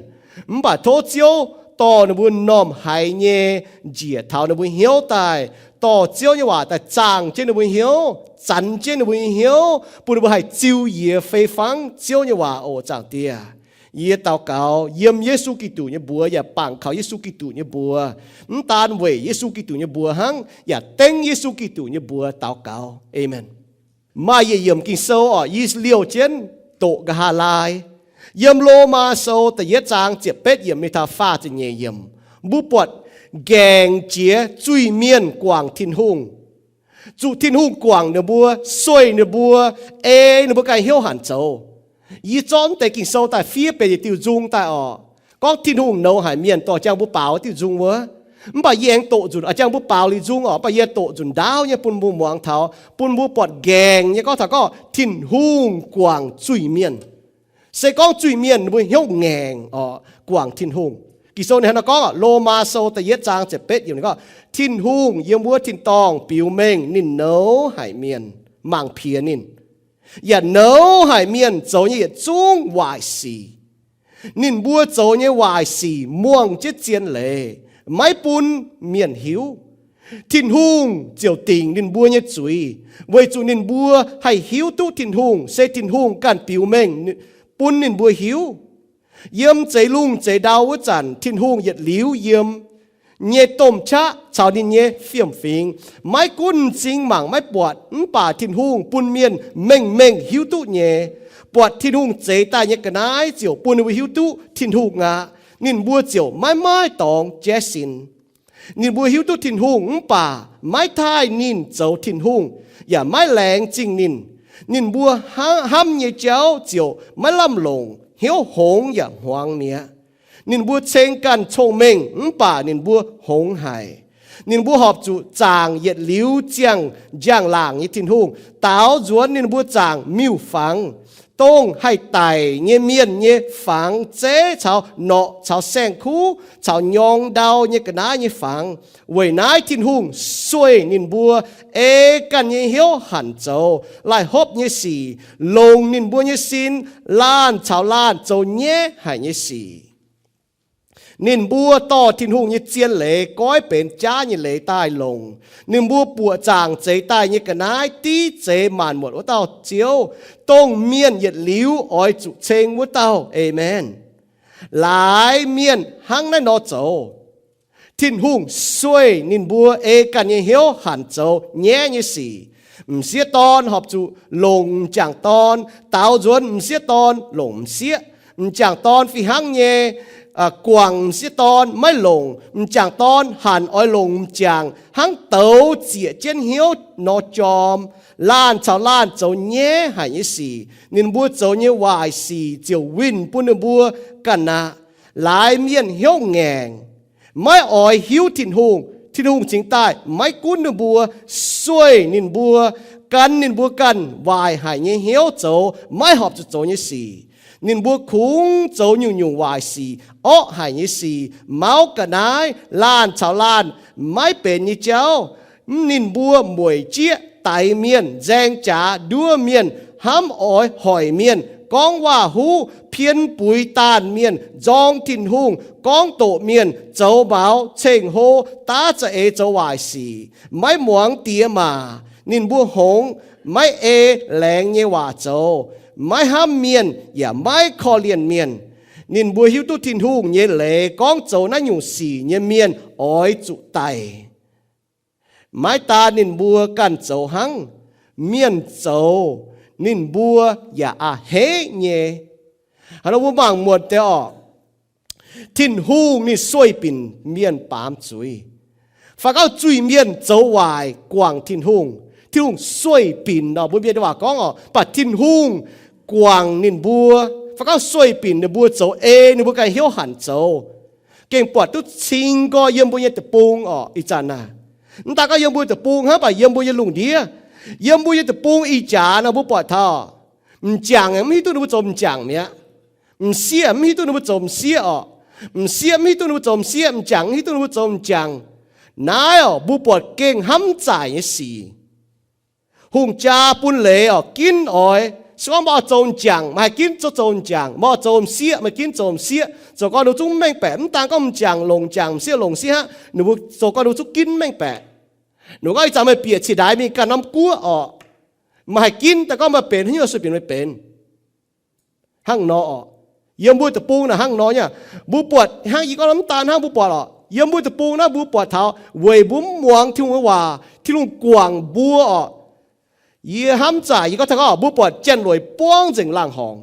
mv baac tov Ziouv dorh ninh mbuo m'normh haiz nyei njiec taux ninh mbuo hnyouv daaih, dorh Ziouv nyei waac daaih zaangh jienv ninh mbuo hnyouv, zanx jienv ninh mbuo nyei hnyouv, bun ninh mbuo haih ziux yie fei fangv Ziouv nyei waac oc, Zaangc Diex. Yie daux gaux yiem Yesu Giduc nyei mbuox yaac bangc kaux Yesu Giduc nyei mbuox, mv daan weic Yesu Giduc nyei mbuox hnangv, yaac dengv Yesu Giduc nyei mbuox daux gaux. Aamen. Maaih yietc yiemc Ging-Sou oc, yie liouh jienv doqc nqa'haav laai. Yiem Lomaa Sou da'yietv zaang ziepc betv yiemc mingh taux faah ziepc nyeic yiemc, mbuo buatc nqaengc jiex zuiz-mienh guangc Tin-Hungh. Zuqc Tin-Hungh guangc ninh mbuo, sueih ninh mbuo, ei ninh mbuo ganh hnyouv hanc zoux. Yie zorqv mv deix Ging-Sou daaih fiev benx yietc diuh nzung daaih oc. Gorngv Tin-Hungh nouz haic mienh dorh jangx mbuo baaux diuh nzung wuov. Mv baac yie aengx doqc nzunc, jangx mbuo baaux liuz nzung oc, mv baac yie doqc nzunc ndaauv nyei bun mbuo muangx taux, bun mbuo buatc nqaengc nyei gorngv taux gorngv Tin-Hungh guangc zuiz-mienh. Se gorngv zuiz-mienh ninh mbuo hnyouv ngaengc oc, guangc Tin-Hungh. Ging-Sou ninh hnangv naaiv gorngv, Lomaa Sou da'yietv zaang ziepc betv yiemc ninh gorngv, Tin-Hungh yiem wuov tin-dorngh biux mengh ninh nouz haic mienh, mangc piex ninh, yaac nouz haic mienh zoux nyei yietc zungv waaic sic. Ninh mbuo zoux nyei waaic sic muangh jienv zien leiz, maiv bun mienh hiuv. Tin-Hungh ziouc dingc ninh mbuo nyei zuiz, weic zuqc ninh mbuo haih hiuv duqv Tin-Hungh, se Tin-Hungh ganh biux mengh bun ninh mbuo hiuv. Yiem zeix lungh zeix ndau wuov zanc, Tin-Hungh yietc liuz yiem nyei domh qaqv caux ninh nyei fiem-fingx, maiv gunv m'zing mangc maiv buatc, mv baac Tin-Hungh bun mienh mengh mengh hiuv duqv nyei. Buatc Tin-Hungh zeix daaih nyei ga'naaiv ziouc bun ninh mbuo hiuv duqv Tin-Hungh aqv. Ninh mbuo ziouc maiv maaih dorngx jaiv sin. Ninh mbuo hiuv duqv Tin-Hungh mv baac maiv taaih ninh zoux Tin-Hungh, yaac maiv laengz zingh ninh. Ninh mbuo hnamv nyei jauv ziouc maiv lamh longc, hnyouv hngongx yaac hmuangx mi'aqv. Ninh mbuo ceng ganh cong-mengh mv baac ninh mbuo hngongx haic. Ninh mbuo horpc zuqc zaangc yietc liuz ziangh njang-laangc nyei Tin-Hungh, daaux nzuonx ninh mbuo zaangc miuc-fangx, dongh haih daic nyei mienh nyei fangx, zeiv caux norqc caux saeng-kuv caux nyorng ndau nyei ga'naaiv nyei fangx. Weic naaiv Tin-Hungh sueih ninh mbuo, ei ganh nyei hnyouv hanc zoux laih hopv nyei sic, longc ninh mbuo nyei sin laanh caux laanh zoux nyaiv haic nyei sic. Ninh mbuo dorh Tin-Hungh nyei zien leiz goiv benx jaav nyei leiz daaih longc. Ninh mbuo buoqc zaangc zeix daaih nyei ga'naaiv div zeix maanc muotc wuov dauh Ziouv, dongh mienh yietc liuz oix zuqc ceng wuov dauh. Aamen. Laaix mienh hnangv naaiv nor zoux, Tin-Hungh sueih ninh mbuo ei ganh nyei hnyouv hanc zoux nyaiv nyei sic. M'sieqv dorn horpc zuqc longc m'jangc dorn, daaux nzuonx m'sieqv dorn longc m'sieqv. M'jangc dorn fih hnangv nyei guangc m'sieqv dorn maiv longc. M'jangc dorn hanc oix longc m'jangc hnangv douz zieqc jienv hnyouv nor jorm. Laanh caux laanh zoux nyaiv haic nyei sic, ninh mbuo zoux nyei waaic sic ziouc winh bun ninh mbuo ganh aqv. Laaix mienh hnyouv ngaengc, maiv oix hiuv Tin-Hungh, Tin-Hungh cingx daaih maiv gunv ninh mbuo, sueih ninh mbuo, gan ninh mbuo ganh waaic haic nyei hnyouv zoux maiv horpc zuqc zoux nyei sic. Ninh mbuo kungx zoux nyungc-nyungc waaic sic, orqv haic nyei sic, mauv ga'naaiv, laanh caux laanh maiv benx nyei jauv. Mv ninh mbuo mueic jieqv, daix mienh, nzaeng jaax, nduov mienh, hnamv oix hoic mienh, gorngv waac huv, pien buix daanh mienh, nzorng Tin-Hungh, gorngv doqc mienh, zoux maux, ceng-hlo, daav za'eix zoux waaic sic, maiv muangx diex maac, Ninh mbuo hngongx maiv ei laengz nyei waac zoux, maiv hnamv mienh yaac maiv korv-lienh mienh. Ninh mbuo hiuv duqv Tin-Hungh nyei leiz gorngv zoux naaiv nyungc sic nyei mienh oix zuqc daic. Maiv daan ninh mbuo ganh zoux hnangv, mienh zoux ninh mbuo yaac a'hneiv nyei. Hnangv nor mbuo mangc muonc deix orqc, Tin-Hungh ninh sueih binc mienh baamz zuiz. Fai gauh zuiz-mienh zoux waaic guangc Tin-Hungh, Tin-Hungh sueih binc nor mbuo mienh nyei waac gorngv orqc, baac Tin-Hungh guangc ninh mbuo, fai gauh sueih binc ninh mbuo zoux ei ninh mbuo ganh hnyouv hanc zoux. Gengh buatc duqv cing gorx yiem mbuo nyei deic-bung orqc ih zanc naaic. Mv daan gorngv yiem mbuo deic-bung hnangv, baac yiem mbuo nyei lungh ndiev, yiem mbuo nyei deic-bung ih jaax nor mbuo buatc taux m'jangc mv hiuv duqv ninh mbuo zoux m'jangc mi'aqv. M'sieqv mv hiuv duqv ninh mbuo zoux m'sieqv orqc. M'sieqv mv hiuv duqv ninh mbuo zoux m'sieqv, m'jangc mv hiuv duqv ninh mbuo zoux m'jangc. Naaiv orqc, mbuo buatc gengh hnamv zaaic nyei sic. Hungh jaa bun leiz orqc, ginv oix. Se gorngv maaih oix zoux m'jangc, maaih haih ginv zoux zoux m'jangc. Maaih oix zoux m'sieqv, maaih ginv zoux m'sieqv. Zoux gau ninh zungv mengh baeqc, mv daan gorngv m'jangc longc m'jangc, m'sieqv longc m'sieqv aqv, ninh mbuo zoux gau ninh zungv ginv mengh baeqc. Ninh gorngv ih zanc meih bieqc cingx ndaix mingh ganh norm guoqv orqc, meih haih ginv daaih gorngv meih benx haaix nyungc sueih binc meih benx. Hnangv nor orqc, yiem mbuo deic-bung naaic hnangv nor nyei. Mbuo buatc hnangv yie gorngv mv daan hnangv mbuo buatc orqc, yiem mbuo deic-bung naaiv mbuo buatc taux weic mbuo mv muangx Tin-Hungh nyei waac, Tin-Hungh guangc mbuo orqc. Yie hnamv zaaic yie gorngv taux gorngv mbuo buatc Janx-Lueic buangv nzengc laangh horngc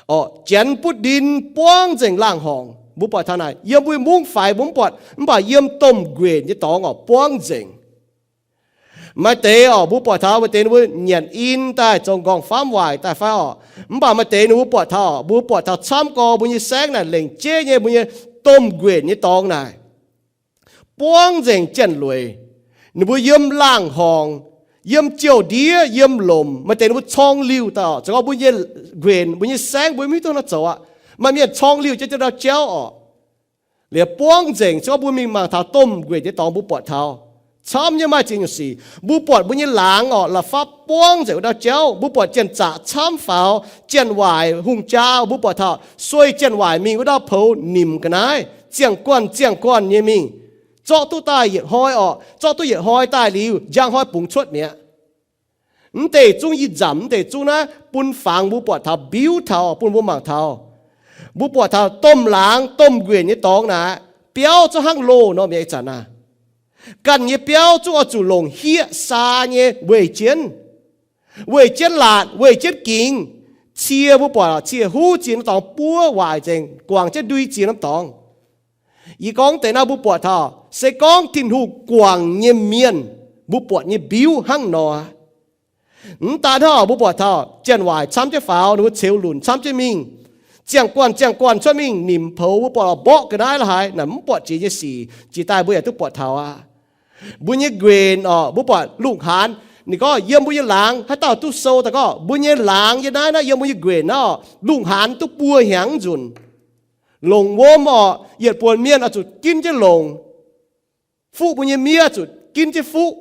orqc, Janx butv ndin buangv nzengc laangh horngc. Mbuo buatc taux naaic yiem mbuo mungv faix mbuo mv buatc, mv baac yiem domh nquenc nyei dorngx orqc buangv nzengc. Maaih deix orqc mbuo buatc taux maaih deix ninh mbuo nyanc in daaih zoux nqorngv-famv waaic daaih fai orqc, mv baac maaih deix ninh mbuo buatc taux orqc, mbuo buatc taux camv gorx mbuo nyei saengv naaic lengc jeiv nyei mbuo nyei domh nquenc nyei dorngx naaic buangv nzengc Janx-Lueic. Ninh mbuo yiem laangh horngc, yiem jouh ndiev, yiem lomc, maaih deix ninh mbuo corng liuh daaih orqc. Zoux gau mbuo nyei nquenc, mbuo nyei saengv mbuo mv hiuv duqv haaix nor zoux aqv. Maaih mienh corng liuh jienv ndau jauv orqc, liuz buangv nzengc. Se gorngv mbuo mingh mangc taux domh nquenc nyei dorngx mbuo buatc taux camv nyei maaih ziex nyungc sic. Mbuo buatc mbuo nyei laangz orqc, la'fapv buangv nzengc wuov ndau jauv. Mbuo buatc janx-zaqc camv faaux, janx-waaic hungh jaa mbuo buatc taux sueih janx-waaic mingh wuov ndau poux nimc ga'naaiv, ziangh guanh ziangh guanh nyei mingh, zorqv duqv daaih yietc hnoi orqc, zorqv duqv yietc hnoi daaih liuz, njang hnoi bungx cuotv mi'aqv. Mv deix zungv yie nzamc mv deix zungv naaiv bun fangx mbuo buatc taux, mbiuv taux, bun mbuo mangc taux. Mbuo buatc taux domh laangz domh nquenc nyei dorngx naaic, biauv zungv hnangv loh nor mi'aqv. Ih zanc naaic, ganh nyei biauv zungv oix zuqc longc hieqv saa nyei weih jienv, weih jienv laatc, weih jienv gingx. Cie mbuo buatc, cie huv ziex norm dorngx buov waaic nzengc, guangc jienv ndui ziex norm dorngx. Yie gorngv deix naaiv mbuo buatc taux, se gorngv Tin-Hungh guangc nyei mienh, mbuo buatc nyei mbiuv hnangv nor. Mv daan hnangv, mbuo buatc taux janx-waaic camv jienv faaux, ninh mbuo ceux lunc camv jienv mingh, ziangh guanh ziangh guanh cuotv mingh nimc poux, mbuo buatc orqc, mborqv ga'naaiv la'haaix, naaic mv buatc jiex nyei sic jiex daaih mbuo yaac duqv buatc taux aqv. Mbuo nyei nquenc orqc, mbuo buatc lungh haanz, ninh gorngv yiem mbuo nyei laangz haaix dauh duqv sou daaih gorngv mbuo nyei laangz yiem naaiv, naaiv yiem mbuo nyei nquenc naaiv orqc, lungh haanz duqv buo hnyangx nzunc. Longc wuom orqc, yietc buonc mienh oix zuqc ginv jienv longc. Fuqv mbuo nyei miev zuqc ginv jienv fuqv.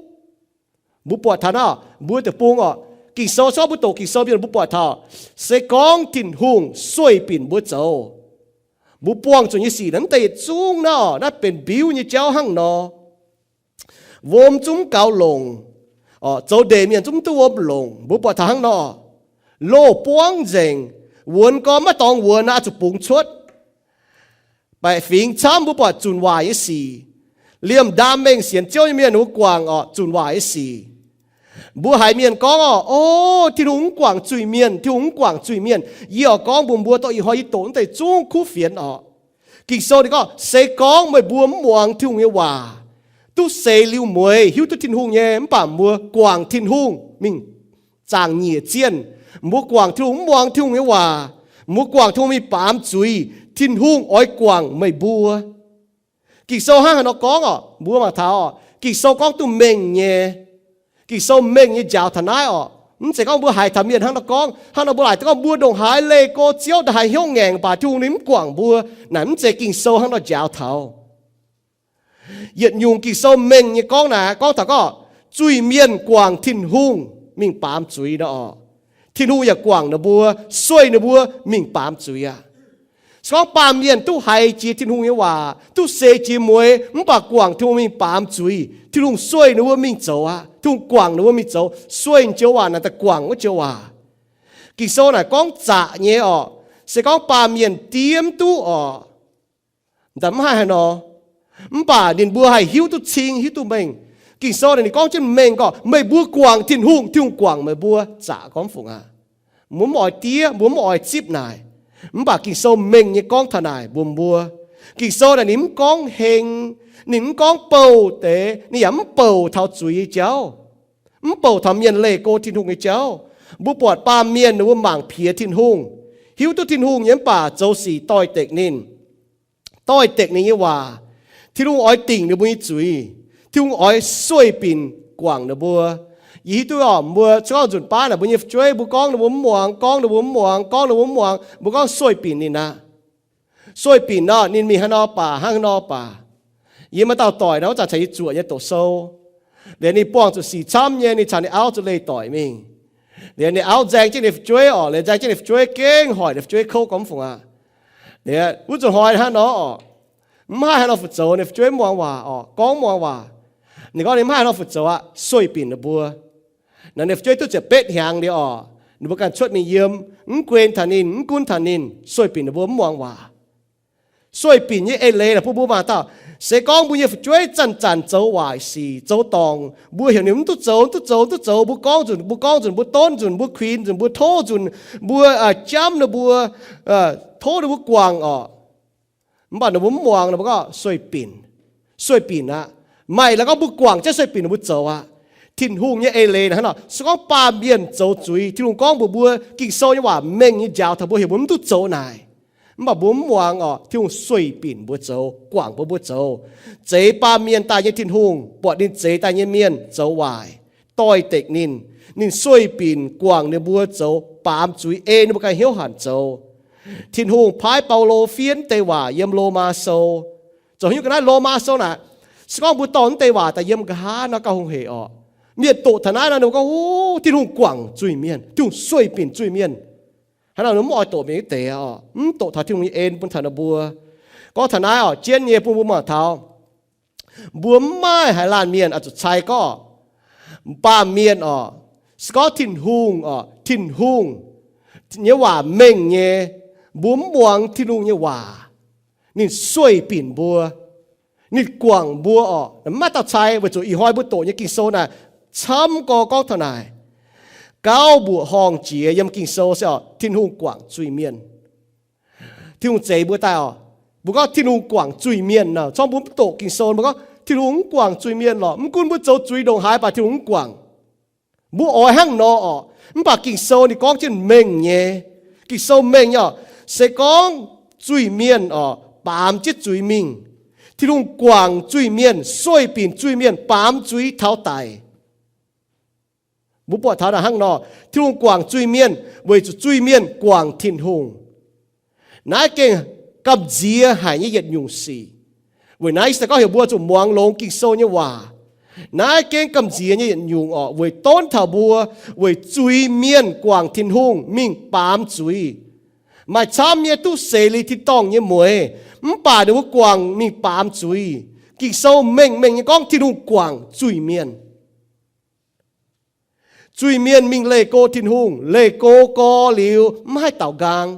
Mbuo buatc taux naaiv, mbuo deic-bung orqc, Ging-Sou, se gorngv mbuo doqc Ging-Sou mienh mbuo buatc taux, se gorngv Tin-Hungh sueih binc mbuo zoux, mbuo buangh zuqc nyei sic naaiv mv deix yietc zungv naaiv orqc, naaiv benx mbiuv nyei jauv hnangv nor. Wuom zungv mv gaux longc, zoux ndeic mienh zungv mv duqv wuom longc. Mbuo buatc taux hnangv nor, loh buangv nzengc, wuonx gormx maiv dorngx wuonx naaiv zuqc bungx cuotv. Baeqc fingx camv mbuo buatc zunc waaic nyei sic. Liemh ndaamv-mengh sienx Ziouv nyei mienh ninh mbuo guangc orqc zunc waaic nyei sic. Mbuo haiz mienh gorngv orqc, o, Tin-Hungh mv guangc zuiz-mienh, Tin-Hungh mv guangc zuiz-mienh. Yie oix gorngv mbuox mbuo, dongh ih hnoi yie doqc mv deix zungv kuv fienx orqc. Ging-Sou ninh gorngv, se gorngv meih mbuo mv muangx Tin-Hungh nyei waac, duqv seix liuz mueiz hiuv duqv Tin-Hungh nyei, mv baac mbuo guangc Tin-Hungh mingh zaangc nyiec zienh. Mbuo guangc Tin-Hungh, mv muangx Tin-Hungh nyei waac, mbuo guangc Tin-Hungh mingh baamz zuiz, Tin-Hungh oix guangc meih mbuo. Ging-Sou hnangv haaix nor gorngv orqc? Mbuo mangc taux Ging-Sou gorngv duqv mengh nyei. Ging-Sou mengh nyei njaaux taux naaiv orqc. Mv zeiz gorngv mbuo haiz taux mienh hnangv nor gorngv, hnangv nor mbuo laaic gorngv mbuo ndongc haaix leih go Ziouv, ndongc haaix hnyouv ngaengc, mv baac Tin-Hungh ninh mv guangc mbuo. Naaic mv zeiz Ging-Sou hnangv nor njaaux taux. Yietc nyungc Ging-Sou mengh nyei gorngv naaic, gorngv taux gorngv zuiz-mienh guangc Tin-Hungh mingh baamz zuiz nor orqc, Tin-Hungh yaac guangc ninh mbuo, sueih ninh mbuo mingh baamz zuiz aqv. Se gorngv baamh mienh duqv haiz jiex Tin-Hungh nyei waac, duqv seix jiex mueiz, mv baac guangc Tin-Hungh mingh baamz zuiz, Tin-Hungh sueih ninh mbuo mingh zoux aqv. Tin-Hungh guangc ninh mbuo mingh zoux, sueih joux waac naaic daaih guangc wuov joux waac. Ging-Sou naaic gorngv zaqc nyei orqc, se gorngv baamh mienh diev mv duqv orqc, daaih mv haih haaix nor. Mv baac ninh mbuo haih hiuv duqv cing, hiuv duqv mengh. Ging-Sou naaic ninh gorngv jienv mengh gorngv, meih mbuo guangc Tin-Hungh, Tin-Hungh guangc meih mbuo. Zaqc gorngv fungc aqv. Mbuo mv oix diev, mbuo mv oix zipv naaic. Mv baac Ging-Sou mengh nyei gorngv taux naaic mbuox mbuo. Ging-Sou naaic ninh mv gorngv heng, ninh mv gorngv bouh deix, ninh yaac mv bouh taux zuiz nyei jauv, mv bouh taux mienh leih go Tin-Hungh nyei jauv. Mbuo buatc baamh mienh ninh mbuo mangc piex Tin-Hungh, hiuv duqv Tin-Hungh nyei mv baac zoux sic doix-dekc ninh, doix-dekc ninh nyei waac. Tin-Hungh oix dingc ninh mbuo nyei zuiz. Tin-Hungh oix sueih binc guangc ninh mbuo. Yie hiuv duqv orqc, mbuo gorngv nzunc baav naaic mbuo nyei fu'jueiv, mbuo gorngv ninh mbuo mv muangx, gorngv ninh mbuo mv muangx, gorngv ninh mbuo mv muangx, mbuo gorngv sueih binc ninh aqv. Sueih binc nor, ninh mingh haaix nor baac, hnangv haaix nor baac. Yie maaih dauh doic nor, wuov zanc caux yie zuoqc nyei doqc sou. Liuz ninh buangh zuqc sic camv nyei, ninh caux ninh auv zuqc leih doic mingh. Liuz ninh auv nzaeng jienv ninh fu'jueiv orqc, liuz nzaeng jienv ninh fu'jueiv gengh hoic ninh fu'jueiv kouv gorngv mv fungc aqv. Liuz wuov zuqc hnoi hnangv nor orqc, mv haih haaix nor fu'zoux, ninh fu'jueiv mv muangx waac orqc, gorngv mv muangx waac. Ninh gorngv ninh mv haih haaix nor fu'zoux aqv, sueih binc ninh mbuo. Naaiv ninh fu'jueiv duqv ziepc betv hnyangx liuz orqc, ninh mbuo ganh cuotv mingh yiem, mv guen taux ninh, mv gunv taux ninh, sueih binc ninh mbuo mv muangx waac. Sueih binc nyei eix leiz naaic bun mbuo mangc dauh, se gorngv mbuo nyei fu'jueiv zanc-zanc zoux waaic sic, zoux dorngc, mbuo heuc ninh mv duqv zoux, mv duqv zoux, mv duqv zoux, mbuo gorngv nzunc, mbuo gorngv nzunc, mbuo dorn nzunc, mbuo kuinx nzunc, mbuo tov nzunc, mbuo jamv ninh mbuo, tov ninh mbuo guangc orqc. Mv baac ninh mbuo mv muangx, ninh mbuo gorngv sueih binc, sueih binc aqv. Maaih la'gorngv mbuo guangc jienv sueih binc ninh mbuo zoux aqv. Tin-Hungh nyei eix leiz naaic hnangv nor, se gorngv baamh mienh zoux zuiz, Tin-Hungh gorngv mbuox mbuo, Ging-Sou nyei waac mengh nyei njaaux taux mbuo, heuc mbuo mv duqv zoux naaic. Mv baac mbuo mv muangx orqc, Tin-Hungh sueih binc mbuo zoux, guangc bun mbuo zoux. Zeix baamh mienh daaih nyei Tin-Hungh buatc ninh zeix daaih nyei mienh zoux waaic, doix-dekc ninh. Ninh sueih binc guangc ninh mbuo zoux baamz zuiz, ei ninh mbuo ganh hnyouv hanc zoux. Tin-Hungh paaiv Baulo fiev deix waac yiem Lomaa Sou. Zoux haaix nyungc ga'naaiv Lomaa Sou naaic, se gorngv mbuo dorh naaiv deix waac daaih yiem nqa'haav nor gauh hungh heic orqc. Mienh doqc taux naaiv nor ninh mbuo gorngv, Tin-Hungh guangc zuiz-mienh, Tin-Hungh sueih binc zuiz-mienh. Hnangv naaiv ninh mv oix doqc mienh deix orqc, mv doqc taux Tin-Hungh nyei en bun taux ninh mbuo. Gorngv taux naaiv orqc, jienv nyei bun mbuo mangc taux mbuo mv maaih haaix laanh mienh oix zuqc cai gorngv baamh mienh orqc, se gorngv Tin-Hungh orqc, Tin-Hungh nyei waac mengh nyei, mbuo mv muangx Tin-Hungh nyei waac, ninh sueih binc mbuo, ninh guangc mbuo orqc. Mv maaih dauh cai weic zuqc ih hnoi mbuo doqc nyei Ging-Sou naaic camv gorx gorngv taux naaic. Gauh mbuoqc horngh jiex yiem Ging-Sou se orqc, Tin-Hungh guangc zuiz-mienh. Tin-Hungh zeix mbuo daaih orqc, mbuo gorngv Tin-Hungh guangc zuiz-mienh nor, corc mbuo mv doqc Ging-Sou, mbuo gorngv Tin-Hungh mv guangc zuiz-mienh lorqc. Mv gunv mbuo zoux zuiz ndongc haaix baac Tin-Hungh mv guangc. Mbuo oix hnangv nor orqc, mv baac Ging-Sou ninh gorngv jienv mengh nyei. Ging-Sou mengh nyei orqc, se gorngv zuiz-mienh orqc baamz jienv zuiz mingh, Tin-Hungh guangc zuiz-mienh, sueih binc zuiz-mienh, baamz zuiz taux daic. Mbuo buatc taux naaic hnangv nor, Tin-Hungh guangc zuiz-mienh weic zuqc zuiz-mienh guangc Tin-Hungh. Naaiv gengh gamh nziex haic nyei yietc nyungc sic. Weic naaiv se gorngv heuc mbuo zuqc muangx longx Ging-Sou nyei waac. Naaiv gengh gamh nziex nyei yietc nyungc orqc, weic donv taux mbuo, weic zuiz-mienh guangc Tin-Hungh mingh baamz zuiz. Maaih camv nyei duqv seix liuz tin-dorngh nyei mueix, mv baac ninh mbuo guangc mingh baamz zuiz. Ging-Sou mengh mengh nyei gorngv Tin-Hungh guangc zuiz-mienh. Zuiz-mienh mingh leih go Tin-Hungh, leih go gorx liuz mv haih daaux nqaang.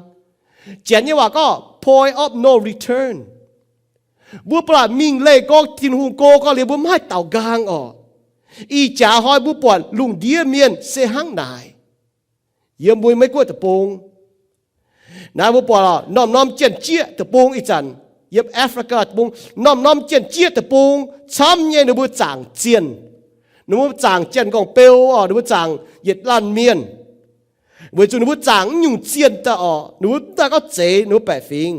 Janx nyei waac gorngv point of no return. Mbuo ba'laqc mingh leih go Tin-Hungh go gorx liuz mbuo mv haih daaux nqaang orqc. Ih jaax hnoi mbuo buatc lungh ndiev mienh se hnangv naaic. Yiem mbuo Meiv Guoqv deic-bung naaiv mbuo buatc norm-norm Janx-Jieqv deic-bung ih zanc, yiem Africa deic-bung, norm-norm Janx-Jieqv deic-bung camv nyei ninh mbuo zaangc zienh. Ninh mbuo zaangc janx-nqorngv-beu orqc, ninh mbuo zaangc yietc laanh mienh. Weic zuqc ninh mbuo zaangc mv nyungc zienh daaih orqc, ninh mbuo mv daan gorngv zeix ninh mbuo baeqc fingx.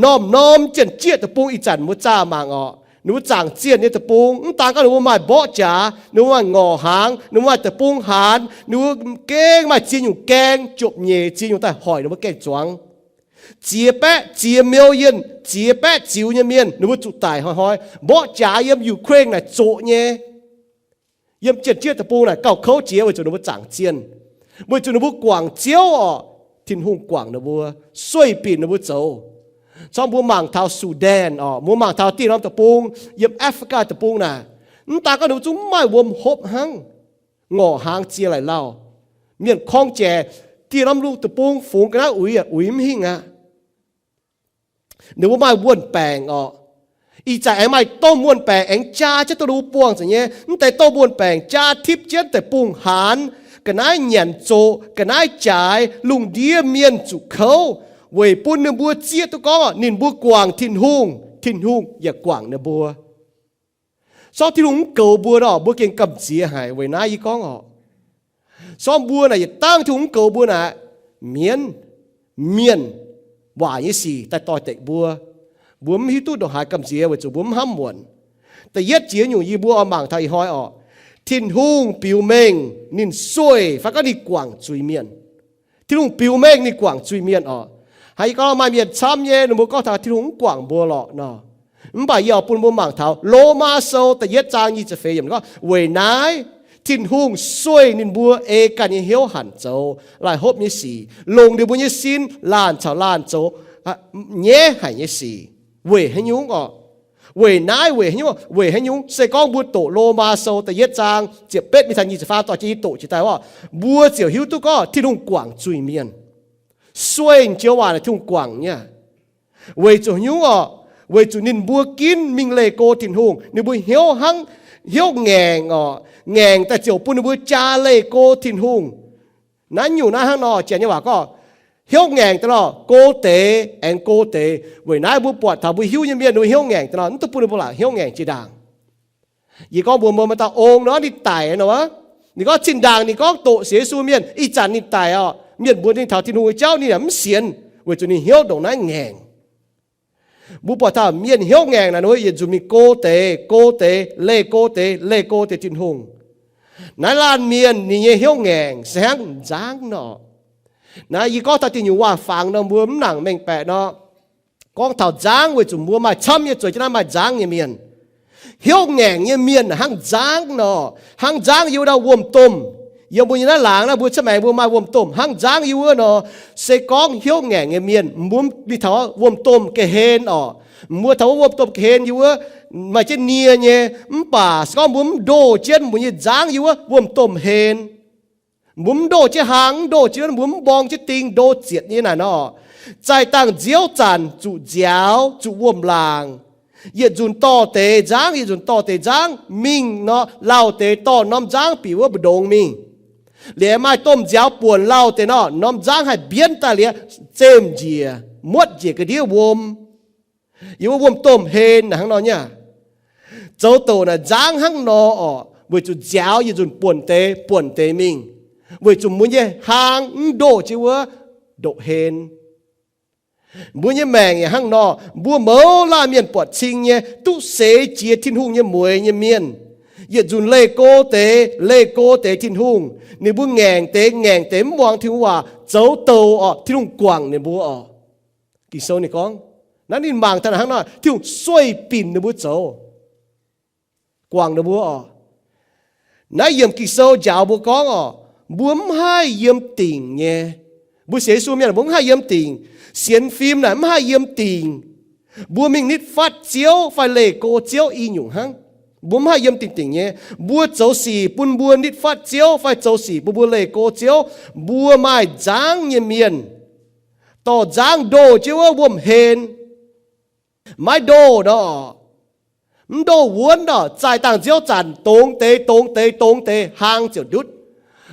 Norm-norm Janx-Jieqv deic-bung ih zanc mbuo zaah mangc orqc, ninh mbuo zaangc zienh nyei deic-bung, mv daan gorngv ninh mbuo maaih mborqv jaax, ninh mbuo maaih ngorc hnaangx, ninh mbuo maaih deic-bung haanz, ninh mbuo gengh maaih ziex nyungc gaeng, jopv nyeic ziex nyungc daaih hoic ninh mbuo gaeng-zuangx. Ziex baeqv ziex million, ziex baeqv ziux nyei mienh ninh mbuo zuqc daic hnoi-hnoi. Mborqv jaax yiem Ukraine naaic zoqc nyei. Yiem Janx-Jieqv deic-bung naaic gauh kouv jiex weic zuqc ninh mbuo zaangc zienh, weic zuqc ninh mbuo guangc Ziouv orqc, Tin-Hungh guangc ninh mbuo, sueih binc ninh mbuo zoux. Corc mbuo mangc taux Sudan orqc, mbuo mangc taux dieh norm deic-bung, yiem Africa deic-bung naaic, Mv daaih gorngv ninh mbuo zungv mv maaih wuom hopv hnangv, ngorc hnaangx ziex laic lauh. Mienh korng jaic, dieh norm lungh deic-bung fungx ga'naaiv uix yaac uix mv hingh aqv. Ninh mbuo maaih wuon-baengc orqc. Ih zanc aengx maaih domh wuon-baengc aengx jaa jienv dongh ninh mbuo buangh zuqc nyei. Mv deix domh wuon-baengc jaa tipv jienv deic-bung haanz, ga'naaiv nyanc zoqc, ga'naaiv jaaix, lungh ndiev mienh zuqc kouv, weic bun ninh mbuo zieqv duqv gorngv ninh mbuo guangc Tin-Hungh, Tin-Hungh yaac guangc ninh mbuo. Sortv Tin-Hungh mv goux mbuo nor, mbuo gengh gamh nziex haic. Weic naaiv yie gorngv orqc, sortv mbuo naaic yietc dangh Tin-Hungh mv goux mbuo naaic, mienv, mienh, waac nyei sic daaih doix-dekc mbuo. Mbuo mv hiuv duqv ndongc haaix gamh nziex weic zuqc mbuo mv hnamv muonc. Da'yietv jiex nyungc yie mbuo oix mangc taux ih hnoi orqc, Tin-Hungh biux mengh ninh sueih fai gorngv ninh guangc zuiz-mienh. Tin-Hungh biux mengh ninh guangc zuiz-mienh orqc. Hnangv yie gorngv maaih mienh camv nyei, ninh mbuo gorngv taux Tin-Hungh mv guangc mbuo lorqc nor. Mv baac yie oix bun mbuo mangc taux Lomaa Sou da'yietv zaang nyic ziepc feix yiemc gorngv, weic naaiv Tin-Hungh sueih ninh mbuo ei ganh nyei hnyouv hanc zoux laih hopv nyei sic, longc ninh mbuo nyei sin laanh caux laanh zoux nyaiv haic nyei sic. Weic haaix nyungc orqc? Weic naaiv weic haaix nyungc? Weic haaix nyungc? Se gorngv mbuo doqc Lomaa Sou da'yietv zaang ziepc betv mingh taux nyic ziepc faam dorh jienv yie doqc jiex daaih orqc, mbuo ziouc hiuv duqv gorngv Tin-Hungh guangc zuiz-mienh. Sueih joux waac naaic Tin-Hungh guangc nyei. Weic zuqc haaix nyungc orqc? Weic zuqc ninh mbuo ginv mingh leih go Tin-Hungh. Ninh mbuo hnyouv hnangv, hnyouv ngaengc orqc, ngaengc daaih ziouc bun ninh mbuo jaa leih go Tin-Hungh. Naaiv nyungc naaiv hnangv nor, Janx nyei waac gorngv, hnyouv ngaengc daaih nor, go deix aengx go deix. Weic naaiv mbuo buatc taux mbuo hiuv nyei mienh ninh mbuo hnyouv ngaengc daaih nor, mv duqv bun ninh mbuo laaic hnyouv ngaengc jiex ndaangc. Yie gorngv mbuox mbuo, maaih dauh ong nor, ninh daic nor, ninh gorngv zinh ndaangc ninh gorngv doqc sienx Yesu mienh, ih zanc ninh daic orqc, mienh mbuox ninh taux Tin-Hungh nyei jauv ninh yaac mv sienx, weic zuqc ninh hnyouv ndongc naaiv ngaengc. Mbuo buatc taux mienh hnyouv ngaengc naaic, ninh mbuo yietc nzunc mingh go deix, go deix, leih go deix, leih go deix Tin-Hungh. Naaiv laanh mienh ninh nyei hnyouv ngaengc se hnangv nzangv nor. Naaiv yie gorngv taux diuh nyungc waac-fangx nor, mbuo mv nangc mengh baeqc nor. Gorngv taux nzangv weic zuqc mbuo maaih camv nyei zueiz jienv naaiv maaih nzangv nyei mienh. Hnyouv ngaengc nyei mienh hnangv nzangv nor, hnangv nzangv yiem wuov dauh wuom-domh. Yiem mbuo nyei naaiv laangz naaiv, mbuo cuotv maengx mbuo maaih wuom-domh hnangv nzangv yiem wuov nor. Se gorngv hnyouv ngaengc nyei mienh, mbuo mingh taux wuom-domh ga'hlen orqc, mbuo taux wuov wuom-domh ga'hlen yiem wuov maaih jienv nie nyei. Mv baac se gorngv mbuo mv ndoh jienv mbuo nyei nzangv yiem wuov wuom-domh hlen, mbuo mv ndoh jienv hlang, mv ndoh jienv, mbuo mv mborng jienv ding ndo zietc nyei naaic nor, zaih dangh nziouv zanc zuqc nziaaux, zuqc wuom-laangc. Yietc nzunc dorh deix nzangv, yietc nzunc dorh deix nzangv mingh nor, lauh deix dorh norm nzangv bieqc wuov mbu'ndongx mingh. Liuz maaih domh nziaaux buonc lauh deix nor, norm nzangv haih mbienv daaih liuz, zemh njiec, muotv njiec ga'ndiev wuom. Yiem wuov wuom-domh hlen naaic hnangv nor nyei. Zoux doqc naaic nzangv hnangv nor orqc, weic zuqc nziaaux yietc nzunc buonc deix, buonc deix mingh, weic zuqc mbuo nyei hlang mv ndoh jienv wuov ndoqc hlen. Mbuo nyei maengc yaac hnangv nor, mbuo mouz laanh mienh buatc cing nyei, duqv seix jiex Tin-Hungh nyei mueiz nyei mienh, yietc nzunc leih go deix, leih go deix Tin-Hungh. Ninh mbuo ngaengc deix, ngaengc deix mv muangx Tin-Hungh waac, zoux doqc orqc, Tin-Hungh guangc ninh mbuo orqc. Ging-Sou ninh gorngv, naaiv ninh mangc taux hnangv nor, Tin-Hungh sueih binc ninh mbuo zoux, guangc ninh mbuo orqc. Naaiv yiemc Ging-Sou njaaux mbuo gorngv orqc, mbuo mv haih yiem dingc nyei. Mbuo sienx Yesu mienh mbuo mv haih yiem dingc. Sienx fim naaic mv haih yiem dingc. Mbuo mingh nitv fatv Ziouv fai leih go Ziouv i nyungc hnangv. Mbuo mv haih yiem dingc dingc nyei. Mbuo zoux sic bun mbuo nitv fatv Ziouv fai zoux sic bun mbuo leih go Ziouv, mbuo maaih nzangv nyei mienh, dorh nzangv ndoh jienv wuov wuom-hlen. Maiv ndoh nor, mv ndoh wuonv nor, zaih dangh nziouv zanc dongz deix, dongz deix, dongz deix, hlang ziouc ndutv.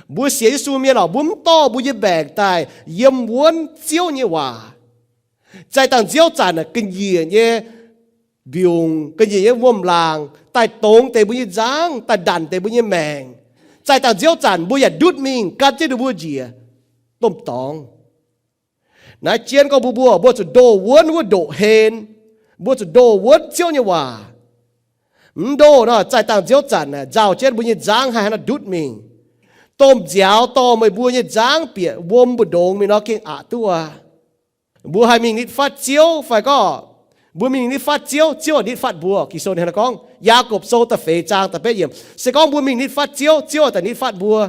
Mbuo sienx Yesu mienh orqc, mbuo mv dorh mbuo nyei maengc daaih yiem wuonv Ziouv nyei waac. Zaih dangh nziouv zanc ga'nyiec nyei mbiungc, ga'nyiec nyei wuom-laangc daaih dongz deix mbuo nyei nzangv, daaih ndanc deix mbuo nyei maengc. Zaih dangh nziouv zanc mbuo yaac ndutv mingh gan jienv ninh mbuo njiec domh dorngx. Naaiv jienv gorngv mbuo, mbuo, mbuo zuqc ndoh wuonv wuov ndoqc hlen. Mbuo zuqc ndoh wuonv Ziouv nyei waac. Mv ndoh nor, zaih dangh nziouv zanc nzauh jienv mbuo nyei nzangv haih hnangv naaiv ndutv mingh. Domh nziaaux dorh meih mbuo nyei nzangv bieqc wuom mbu'ndongx mingh nor gengh aqc duqv aqv. Mbuo haih mingh nitv fatv Ziouv fai gorngv mbuo mingh nitv fatv Ziouv, Ziouv nitv fatv mbuo. Ging-Sou ninh hnangv naaiv gorngv, Yaagorpc Sou da'feix zaang da'betv yiemc, se gorngv mbuo mingh nitv fatv Ziouv, Ziouv daaih nitv fatv mbuo.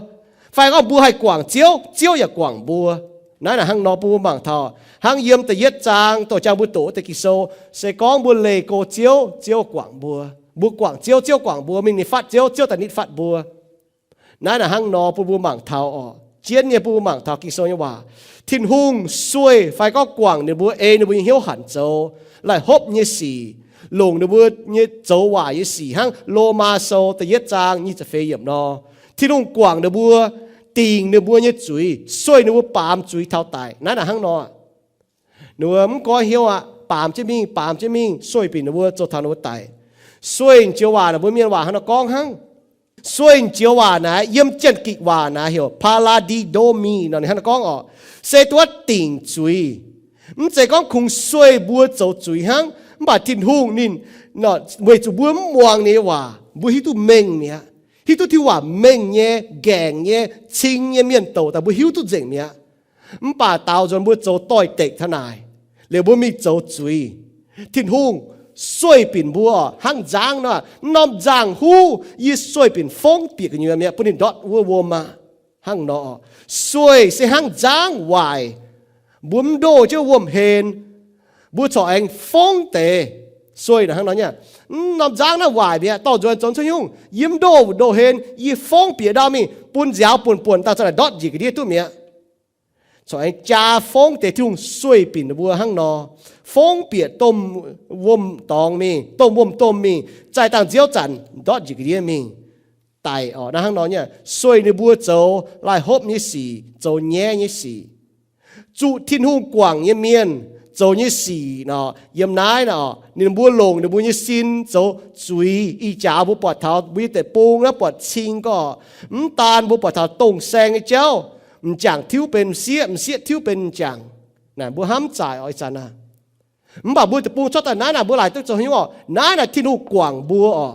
Fai gorngv mbuo haih guangc Ziouv, Ziouv yaac guangc mbuo. Naaiv naaic hnangv nor bun mbuo mangc taux hnangv yiem da'yietv zaang doqc jang mbuo doqc wuov deix Ging-Sou, se gorngv mbuo leih go Ziouv, Ziouv guangc mbuo. Mbuo guangc Ziouv, Ziouv guangc mbuo, mingh ninh fatv Ziouv, Ziouv daaih nitv fatv mbuo. Naaiv naaic hnangv nor bun mbuo mangc taux oc, jienv nyei bun mbuo mangc taux Ging-Sou nyei waac. Tin-Hungh sueih fai gorngv guangc ninh mbuo, ei ninh mbuo nyei hnyouv hanc zoux laih hopv nyei sic, longc ninh mbuo nyei zoux waaic nyei sic hnangv Lomaa Sou da'yietv zaang nyic ziepc feix yiemc nor. Tin-Hungh guangc ninh mbuo, dingc ninh mbuo nyei zuiz, sueih ninh mbuo baamz zuiz taux daic. Naaiv naaic hnangv nor, ninh mbuo mv goiv hnyouv aqv, baamz jienv mingh, baamz jienv mingh, sueih binc ninh mbuo zoux taux ninh mbuo daic. Sueih joux waac naaic mbuo mienh waac hnangv nor gorngv hnangv. Sueih joux waac naaic yiem Janx-Gikc waac naaic heuc paradidomi nor, ninh hnangv nor gorngv oc, se duqv dingc zuiz. Mv zeiz gorngv kungx sueih mbuo zoux zuiz hnangv, mv baac Tin-Hungh ninh, weic zuqc mbuo mv muangx ninh nyei waac, mbuo hiuv duqv mengh mi'aqv. Hiuv duqv Tin-Hungh waac mengh nyei, nqaengc nyei, cing nyei mienh douc daaih mbuo hiuv duqv nzengc mi'aqv. Mv baac daaux nzuonx mbuo zoux doix-dekc taux naaic, liuz mbuo mingh zoux zuiz, Tin-Hungh sueih binc mbuo hnangv nzangv nor, mv norm nzangh-huv yie sueih binc fongv bieqc gu'nyuoz mi'aqv, bun ninh ndortv wuov wuom aqv. Hnangv nor, sueih se hnangv nzangv waaic, mbuo mv ndoh jienv wuom hlen, mbuo corc aengx fongv deix. Sueih naaic hnangv nor nyei, mv norm nzangv naaiv waaic mi'aqv, dorh nzuonx zoux cuotv nyungc, yie mv ndoh ndoh hlen, yie fongv bieqc ndau mingh, bun nziaaux buonc buonc daaih za'naaic ndortv njiec ga'ndiev duqv mi'aqv. Corc aengx jaa fongv deix. Tin-Hungh sueih binc ninh mbuo hnangv nor, fongv bieqc domh wuom-dorngx mingh, domh wuom-domh mingh, zaih dangh nziouv zanc ndortv njiec ga'ndiev mingh, daic oc. Naaiv hnangv nor nyei, sueih ninh mbuo zoux laih hopv nyei sic, zoux nyaiv nyei sic. Zuqc Tin-Hungh guangc nyei mienh zoux nyei sic nor, yiem naaiv nor, ninh mbuo longc ninh mbuo nyei sin zoux zuiz. Ih jaax mbuo buatc taux mbuo nyei deic-bung naaiv buatc cing gorqv, mv daan mbuo buatc taux dongh saeng nyei jauv, m'jangc tiuv benx m'sieqv, m'sieqv tiuv benx m'jangc. Naaic mbuo hnamv zaaic oc ih zanc aac. Mv baac mbuo deic-bung cuotv daaih naaiv naaic, mbuo laaic duqv zoux hnyouv oc. Naaiv naaic Tin-Hungh guangc mbuo oc,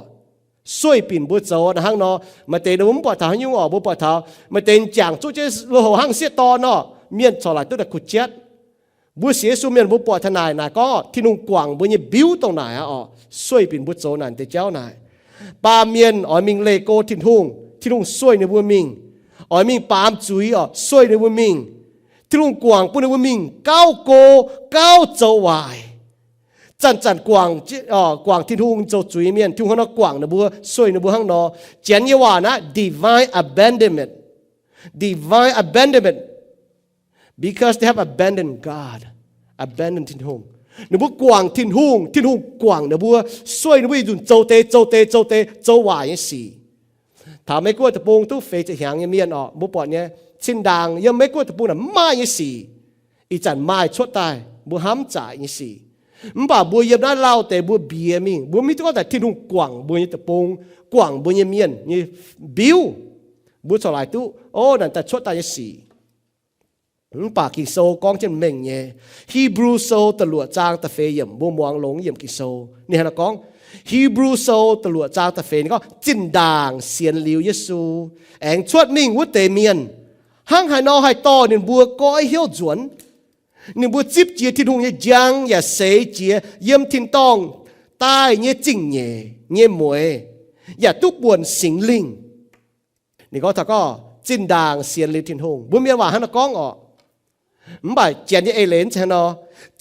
sueih binc mbuo zoux naaic hnangv nor. Maaih deix mbuo mv buatc taux haaix nyungc oc, mbuo buatc taux maaih deix m'jangc zuqv jienv lui-houx hnangv sieqv dorn nor, mienh corc laaic duqv daaih kuh jatv. Mbuo sienx Yesu mienh mbuo buatc taux naaic, naaic gorngv Tin-Hungh guangc mbuo nyei mbiuv dongh naaic aqv oc, sueih binc mbuo zoux naaic deix jauv naaic. Baamh mienh oix mingh leih go Tin-Hungh, Tin-Hungh sueih ninh mbuo mingh. Oix mingh baamz zuiz oc, sueih ninh mbuo mingh. Tin-Hungh guangc bun ninh mbuo mingh gauh go, gauh zoux waaic. Zanc-zanc guangc, guangc Tin-Hungh zoux zuiz nyei mienh, Tin-Hungh hnangv nor guangc ninh mbuo, sueih ninh mbuo hnangv nor. Janx nyei waac naaiv divine abandonment. Divine abandonment. Because they have abandoned God, abandon Tin-Hungh. Ninh mbuo guangc Tin-Hungh, Tin-Hungh guangc ninh mbuo, sueih ninh mbuo yietc nzunc zoux deix, zoux deix, zoux deix, zoux waaic nyei sic. Taux Meiv Guoqv deic-bung duqv feix ziepc hnyangx nyei mienh oc, mbuo buatc nyei, zinh ndaangc yiem Meiv Guoqv deic-bung naaic mv maaih nyei sic. Ih zanc maaih cuotv daaih, mbuo hnamv zaaic nyei sic. Mv baac mbuo yiem naaiv lauh deix mbuo mbiex mingh, mbuo mv hiuv duqv gorngv daaih Tin-Hungh guangc mbuo nyei deic-bung, guangc mbuo nyei mienh nyei mbiuv. Mbuo corc laaic duqv, o, naaic daaih cuotv daaih nyei sic. Mv baac Ging-Sou gorngv jienv mengh nyei. Hipv^lu Sou da'luoqc zaang da'feix yiemc, mbuo muangx longx yiemc Ging-Sou. Ninh hnangv naaiv gorngv, Hipv^lu Sou da'luoqc zaang da'feix, ninh gorngv, zinh ndaangc sienx liuz Yesu aengx cuotv mingh wuov deix mienh, hnangv haaix nor haih dorh ninh mbuo goiv hnyouv nzuonx? Ninh mbuo zipv jiex Tin-Hungh nyei njang yaac seix jiex yiem tin-dorngh daaih nyei zingh-nyeic nyei mueix, yaac duqv buonc Singx Lingh. Ninh gorngv taux gorngv zinh ndaangc sienx liuz Tin-Hungh, mbuo mienh waac hnangv naaiv gorngv orqc. Mv baac janx nyei eix leiz hnangv nor,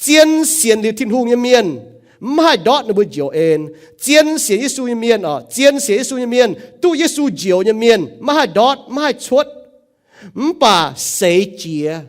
zien sienx liuz Tin-Hungh nyei mienh maiv haih ndortv ninh mbuo njoux en. Zien sienx Yesu nyei mienh orqc, zien sienx Yesu nyei mienh, duqv Yesu njoux nyei mienh maiv haih ndortv, maiv haih cuotv. Mv baac seix jiex,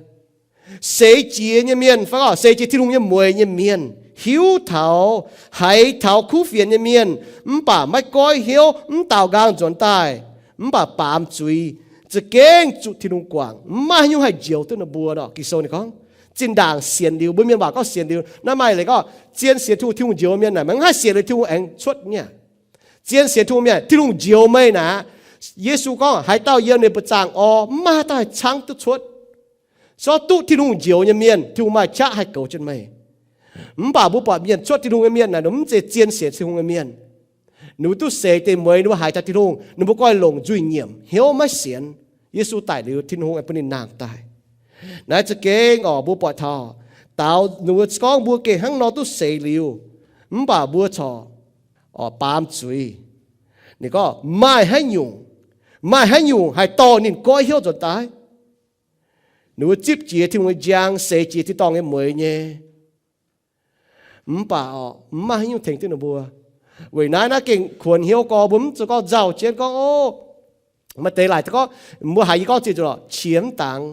seix jiex nyei mienh fai gorngv seix jiex Tin-Hungh nyei mueix nyei mienh, hiuv taux, haiz taux kuv fienx nyei mienh, mv baac maiv goiv hnyouv, mv daaux nqaang nzuonx daaih, mv baac baamz zuiz, za'gengh zuqc Tin-Hungh guangc, maiv haaix nyungc haih njoux duqv ninh mbuo nor. Ging-Sou ninh gorngv, zinh ndaangc sienx liuz, mbuo mienh waac gorngv sienx liuz, naaiv maaih leiz gorngv zien sienx Tin-Hungh, Tin-Hungh njoux mienh naaic, maiv haih sienx liuz Tin-Hungh aengx cuotv nyei. Zien sienx Tin-Hungh mienh, Tin-Hungh njoux meih naaic, Yesu gorngv haaix dauh yiem ninh buoz-zaangh orv, maiv maaih haaix dauh haih caangv duqv cuotv. Sortv duqv Tin-Hungh njoux nyei mienh, Tin-Hungh maaih qaqv haih goux jienv meih. Mv baac mbuo buatc mienh cuotv Tin-Hungh nyei mienh naaic, ninh mv zeiz zien sienx Tin-Hungh nyei mienh. Ninh mbuo duqv seix deix mueix, ninh mbuo haiz taux Tin-Hungh, ninh mbuo goiv longc nzuih nyiemc, hnyouv maiv sienx. Yesu daic liuz, Tin-Hungh aengx bun ninh nangh daaih. Naaiv za'gengh orqc, mbuo buatc taux daaux ninh mbuo gorngv mbuo gengh hnangv nor duqv seix liuz, mv baac mbuo corc orqc baamz zuiz. Ninh gorngv maaih haaix nyungc, maaih haaix nyungc haih dorh ninh goiv hnyouv nzuonx daaih? Ninh mbuo zipv jiex Tin-Hungh nyei njang, seix jiex tin-dorngh nyei mueix nyei. Mv baac orqc, mv maaih haaix nyungc tengx duqv ninh mbuo. Weic naaiv naaiv gengh kuonx hnyouv gorngv mbuo mv zuqc gorngv nzauh jienv gorngv, o, maaih deix laaic gorngv, mbuo haiz yie gorngv ziex zuqc lorqc, qiex mv dangx,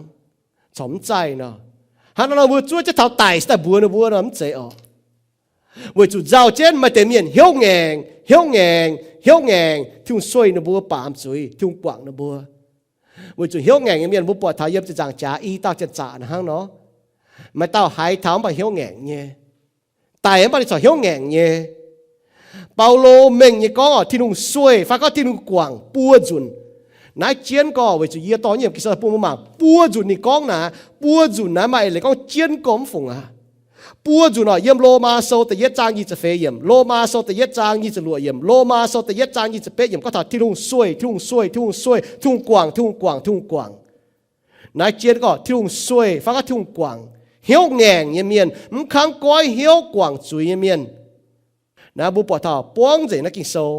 corc mv zaih nor. Hnangv nor nor mbuo zuov jienv taux daic se daaih mbuox ninh mbuo nor mv zeiz oc. Weic zuqc nzauh jienv maaih deix mienh hnyouv ngaengc, hnyouv ngaengc, hnyouv ngaengc, Tin-Hungh sueih ninh mbuo baamz zuiz, Tin-Hungh guangc ninh mbuo. Weic zuqc hnyouv ngaengc nyei mienh mbuo buatc taux yiem ziepc nzaangc jaax i dauh janx-zaqc naaiv hnangv nor. Maaih dauh haiz taux mv baac hnyouv ngaengc nyei. Daic mv baac ninh corc hnyouv ngaengc nyei. Baulo mengh nyei gorngv oc, Tin-Hungh sueih fai gorngv Tin-Hungh guangc buo nzunc. Naaiv jienv gorngv weic zuqc yie dorh nyei yiem Ging-Sou bun mbuo mangc buo nzunc ninh gorngv naaic, buo nzunc naaiv maaih eix leiz gorngv jienv gorngv mv fungc aqv. Buo nzunc oc, yiem Lomaa Sou da'yietv zaang nyic ziepc feix yiemc, Lomaa Sou da'yietv zaang nyic ziepc luoqc yiemc, Lomaa Sou da'yietv zaang nyic ziepc betv yiemc gorngv taux Tin-Hungh sueih, Tin-Hungh sueih, Tin-Hungh sueih, Tin-Hungh guangc, Tin-Hungh guangc, Tin-Hungh guangc. Naaiv jienv gorngv Tin-Hungh sueih fai gorngv Tin-Hungh guangc hnyouv ngaengc nyei mienh, mv kangv goiv hnyouv guangc zuiz nyei mienh. Naaiv mbuo buatc taux buangv nzengc naaiv Ging-Sou.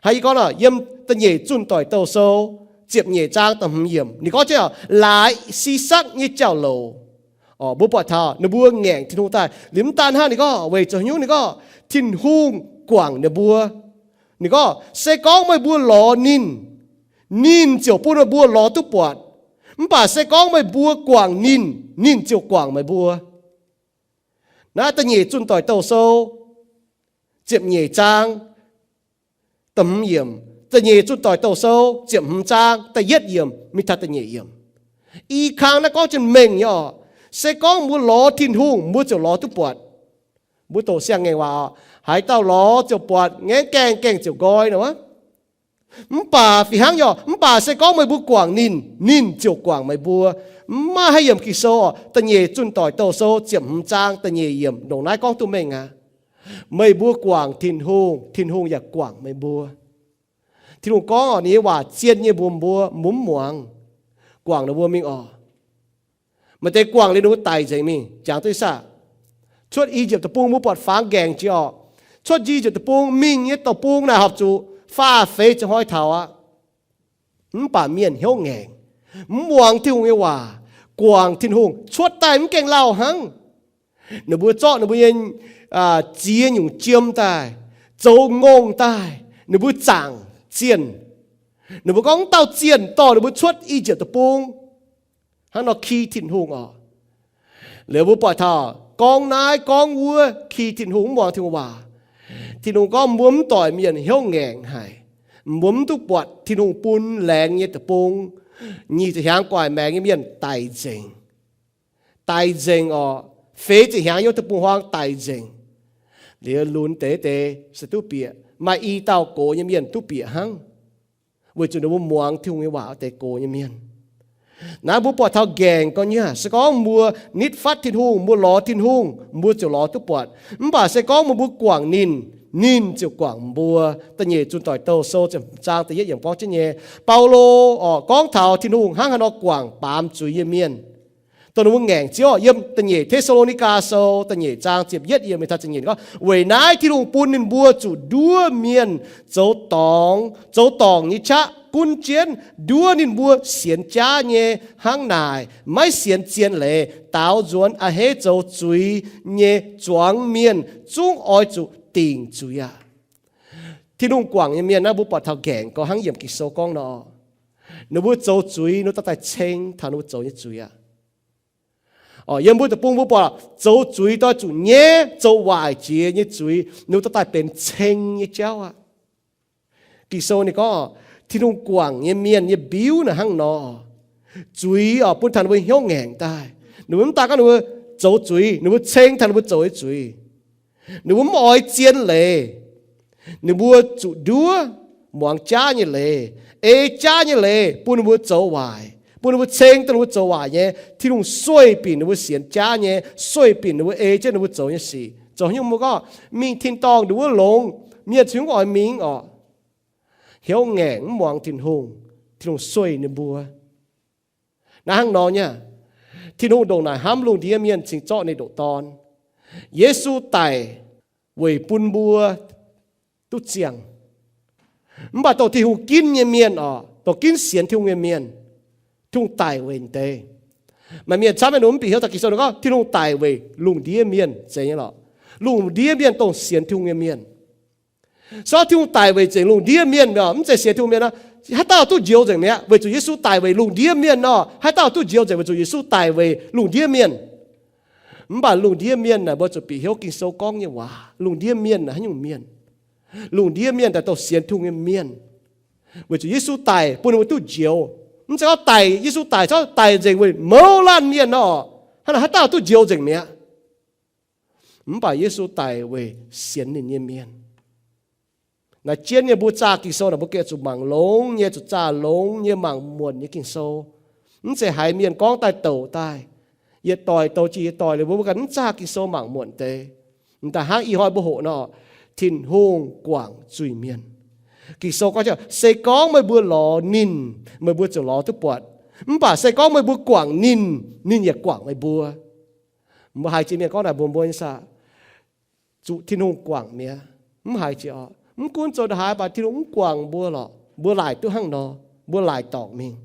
Hnangv yie gorngv nor, yiem da'nyeic Zunh Doic Douh Sou ziepc nyeic zaang da'hmz yiemc ninh gorngv jienv laaix si sakv nyei jauv-louc. Mbuo buatc taux ninh mbuo ngaengc Tin-Hungh daaih liuz mv daan hnangv ninh gorngv weic zuqc nyungc ninh gorngv Tin-Hungh guangc ninh mbuo. Ninh gorngv se gorngv meih mbuo lorz ninh, ninh ziouc bun meih mbuo lorz duqv buatc. Mv baac se gorngv meih mbuo guangc ninh, ninh ziouc guangc meih mbuo. Naaiv da'nyeic Zunh Doic Douh Sou ziepc nyeic zaang da'hmz yiemc, da'nyeic Zunh Doic Douh Sou ziepc hmz zaang da'yietv yiemc mingh taux da'nyeic yiemc. I kang naaiv gorngv jienv mengh nyei oc. Se gorngv mbuo lorz Tin-Hungh, mbuo ziouc lorz duqv buatc. Mbuo doqc siang-ngaengc waac oc, haaix dauh lorz ziouc buatc, ngaengv gaengh gaengh ziouc nqoi nor. Mv baac fih hnangv nyei oc, mv baac se gorngv meih mbuo guangc ninh, ninh ziouc guangc meih mbuo. Mv maaih haaix yiemc Ging-Sou oc, da'nyeic Zunh Doic Douh Sou ziepc hmz zaang da'nyeic yiemc ndongc naaiv gorngv duqv mengh aqv. Meih mbuo guangc Tin-Hungh, Tin-Hungh yaac guangc meih mbuo. Tin-Hungh gorngv oc, ninh nyei waac zien nyei mbuox mbuo, mbuo mv muangx, guangc ninh mbuo mingh oc. Maaih deix guangc liuz ninh mbuo daic nzengc mingh. Jangx duqv saah? Cuotv I^yipv Deic-Bung mbuo buatc fangx nqaengc jiex oc. Cuotv I^yipv Deic-Bung mingh nyei deic-bung naaic horpc zuqc faah feix ziepc hnoi taux aqv. Mv baac mienh hnyouv ngaengc, mv muangx Tin-Hungh nyei waac, guangc Tin-Hungh cuotv daaih mv gaengh lauh hnangv. Ninh mbuo zorqv ninh mbuo nyei ziex nyungc jiem daaih, zoux ngongh daaih, ninh mbuo zaangc zienh. Ninh mbuo gorngv mv dauh zienh dorh ninh mbuo cuotv I^yipv Deic-Bung. Hnangv nor ki Tin-Hungh oc. Liuz mbuo buatc taux gorngv naaiv gorngv wuov ki Tin-Hungh, mv muangx Tin-Hungh waac. Tin-Hungh gorngv mbuo mv doic mienh hnyouv ngaengc haic. Mbuo mv duqv buatc Tin-Hungh bun laengz nyei deic-bung, nyic ziepc hnyangx guaix maengx nyei mienh daic nzengc. Daic nzengc oc. Feix ziepc hnyangx yiem deic-bung-huaang daic nzengc. Liuz lunx deix deix se duqv bieqc, maaih i dauh gox nyei mienh duqv bieqc hnangv. Weic zuqc ninh mbuo muangx Tin-Hungh nyei waac deix gox nyei mienh. Naaiv mbuo buatc taux nqaengc gorx nyei, se gorngv mbuo nitv fatv Tin-Hungh, mbuo lorz Tin-Hungh, mbuo ziouc lorz duqv buatc. Mv baac se gorngv meih mbuo guangc ninh, ninh ziouc guangc mbuo. Da'nyeic Zunh Doic Douh Sou ziepc hmz zaang da'yietv yiemc gorngv jienv nyei. Baulo oc gorngv taux Tin-Hungh hnangv haaix nor guangc baamz zuiz nyei mienh, dongh ninh mbuo ngaengc Ziouv. Yiem da'nyeic Te^saa^lo^ni^gaa Sou da'nyeic zaang ziepc yietv yiemc mingh taux ziepc nyeic gorngv, weic naaiv Tin-Hungh bun ninh mbuo zuqc nduov mienh zoux dorngc, zoux dorngc nyei qaqv gunv jienv, nduov ninh mbuo sienx jaav nyei hnangv naaic maiv sienx zien leiz, daaux nzuonx a'hneiv zoux zuiz nyei zuangx mienh zungv oix zuqc dingc zuiz aqv. Tin-Hungh guangc nyei mienh naaiv mbuo buatc taux nqaengc gorx hnangv yiemc Ging-Sou gorngv nor, ninh mbuo zoux zuiz, ninh mbuo dorh daaih ceng taux ninh mbuo zoux nyei zuiz aqv. Yiem mbuo deic-bung mbuo buatc zoux zuiz doix zuqc nyaiv, zoux waaic jiex nyei zuiz, ninh mbuo dorh daaih benx ceng nyei jauv aqv. Ging-Sou ninh gorngv, Tin-Hungh guangc nyei mienh nyei mbiuv naaic hnangv nor. Zuiz oc bun taux ninh mbuo hnyouv ngaengc daaih. Ninh mbuo mv daaih gorngv ninh mbuo zoux zuiz, ninh mbuo ceng taux ninh mbuo zoux nyei zuiz. Ninh mbuo mv oix zien leiz. Ninh mbuo zuqc nduov muangx jaav nyei leiz, ei jaav nyei leiz bun ninh mbuo zoux waaic, bun ninh mbuo ceng dongh ninh mbuo zoux waaic nyei. Tin-Hungh sueih binc ninh mbuo sienx jaav nyei, sueih binc ninh mbuo ei jienv ninh mbuo zoux nyei sic. Zoux haaix nyungc mbuo gorngv mingh tin-dorngh nduov longx, mienh cingx mv oix mingh oc. Hnyouv ngaengc mv muangx Tin-Hungh, Tin-Hungh sueih ninh mbuo. Naaiv hnangv nor nyei, Tin-Hungh ndongc naaic hnamv lungh ndiev mienh cingx zorqv ninh ndoqc Dorn. Yesu daic weic bun mbuo duqv ziangh. Mv baac dongh Tin-Hungh ginv nyei mienh oc, dongh ginv sienx Tin-Hungh nyei mienh, Tin-Hungh daic weic deix. Maaih mienh camv mienh mv bieqc hnyouv daaih Ging-Sou gorngv Tin-Hungh daic weic lungh ndiev mienh, zeiz nyei lorqc. Lungh ndiev mienh dongh sienx Tin-Hungh nyei mienh. Sortv Tin-Hungh daic weic nzengc lungh ndiev mienh, mv zeiz sienx Tin-Hungh mienh nor, haaix dauh duqv njoux nzengc mi'aqv? Weic zuqc Yesu daic weic lungh ndiev mienh nor, haaix dauh duqv njoux nzengc? Weic zuqc Yesu daic weic lungh ndiev mienh. Mv baac lungh ndiev mienh naaic, mbuo zuqc bieqc hnyouv Ging-Sou gorngv nyei waac. Lungh ndiev mienh naaic haaix nyungc mienh? Lungh ndiev mienh daaih dongh sienx Tin-Hungh nyei mienh. Weic zuqc Yesu daic bun ninh mbuo duqv njoux. Mv zeiz gorngv daic, Yesu daic, corc daic nzengc weic mouz laanh mienh nor, hnangv naaic haaix dauh duqv njoux nzengc mi'aqv? Mv baac Yesu daic weic sienx ninh nyei mienh. Naaiv jienv nyei mbuo zaah Ging-Sou naaic, mbuo gengh zuqc mangc longx nyei, zuqc zaah longx nyei, mangc muonc nyei Ging-Sou. Mv zeiz haiz mienh gorngv daaih douc daaih, yietc doic douc jiex yietc doic liuz, mbuo ganh mv zaah Ging-Sou mangc muonc deix. M'daaih hnangv ih hnoi mbuo hoqc nor, Tin-Hungh guangc zuiz-mienh. Ging-Sou gorngv, se gorngv meih mbuo lorz ninh, meih mbuo ziouc lorz duqv buatc. Mv baac se gorngv meih mbuo guangc ninh, ninh yaac guangc meih mbuo. Mbuo haiz jiex mienh gorngv naaic mbuox mbuo nyei saah? Zuqc Tin-Hungh guangc mi'aqv. Mv haiz jiex oc. Mv gunv zoux haaix, mv baac Tin-Hungh mv guangc mbuo lorqc. Mbuo laaic duqv hnangv nor, mbuo laaic dorngc mingh.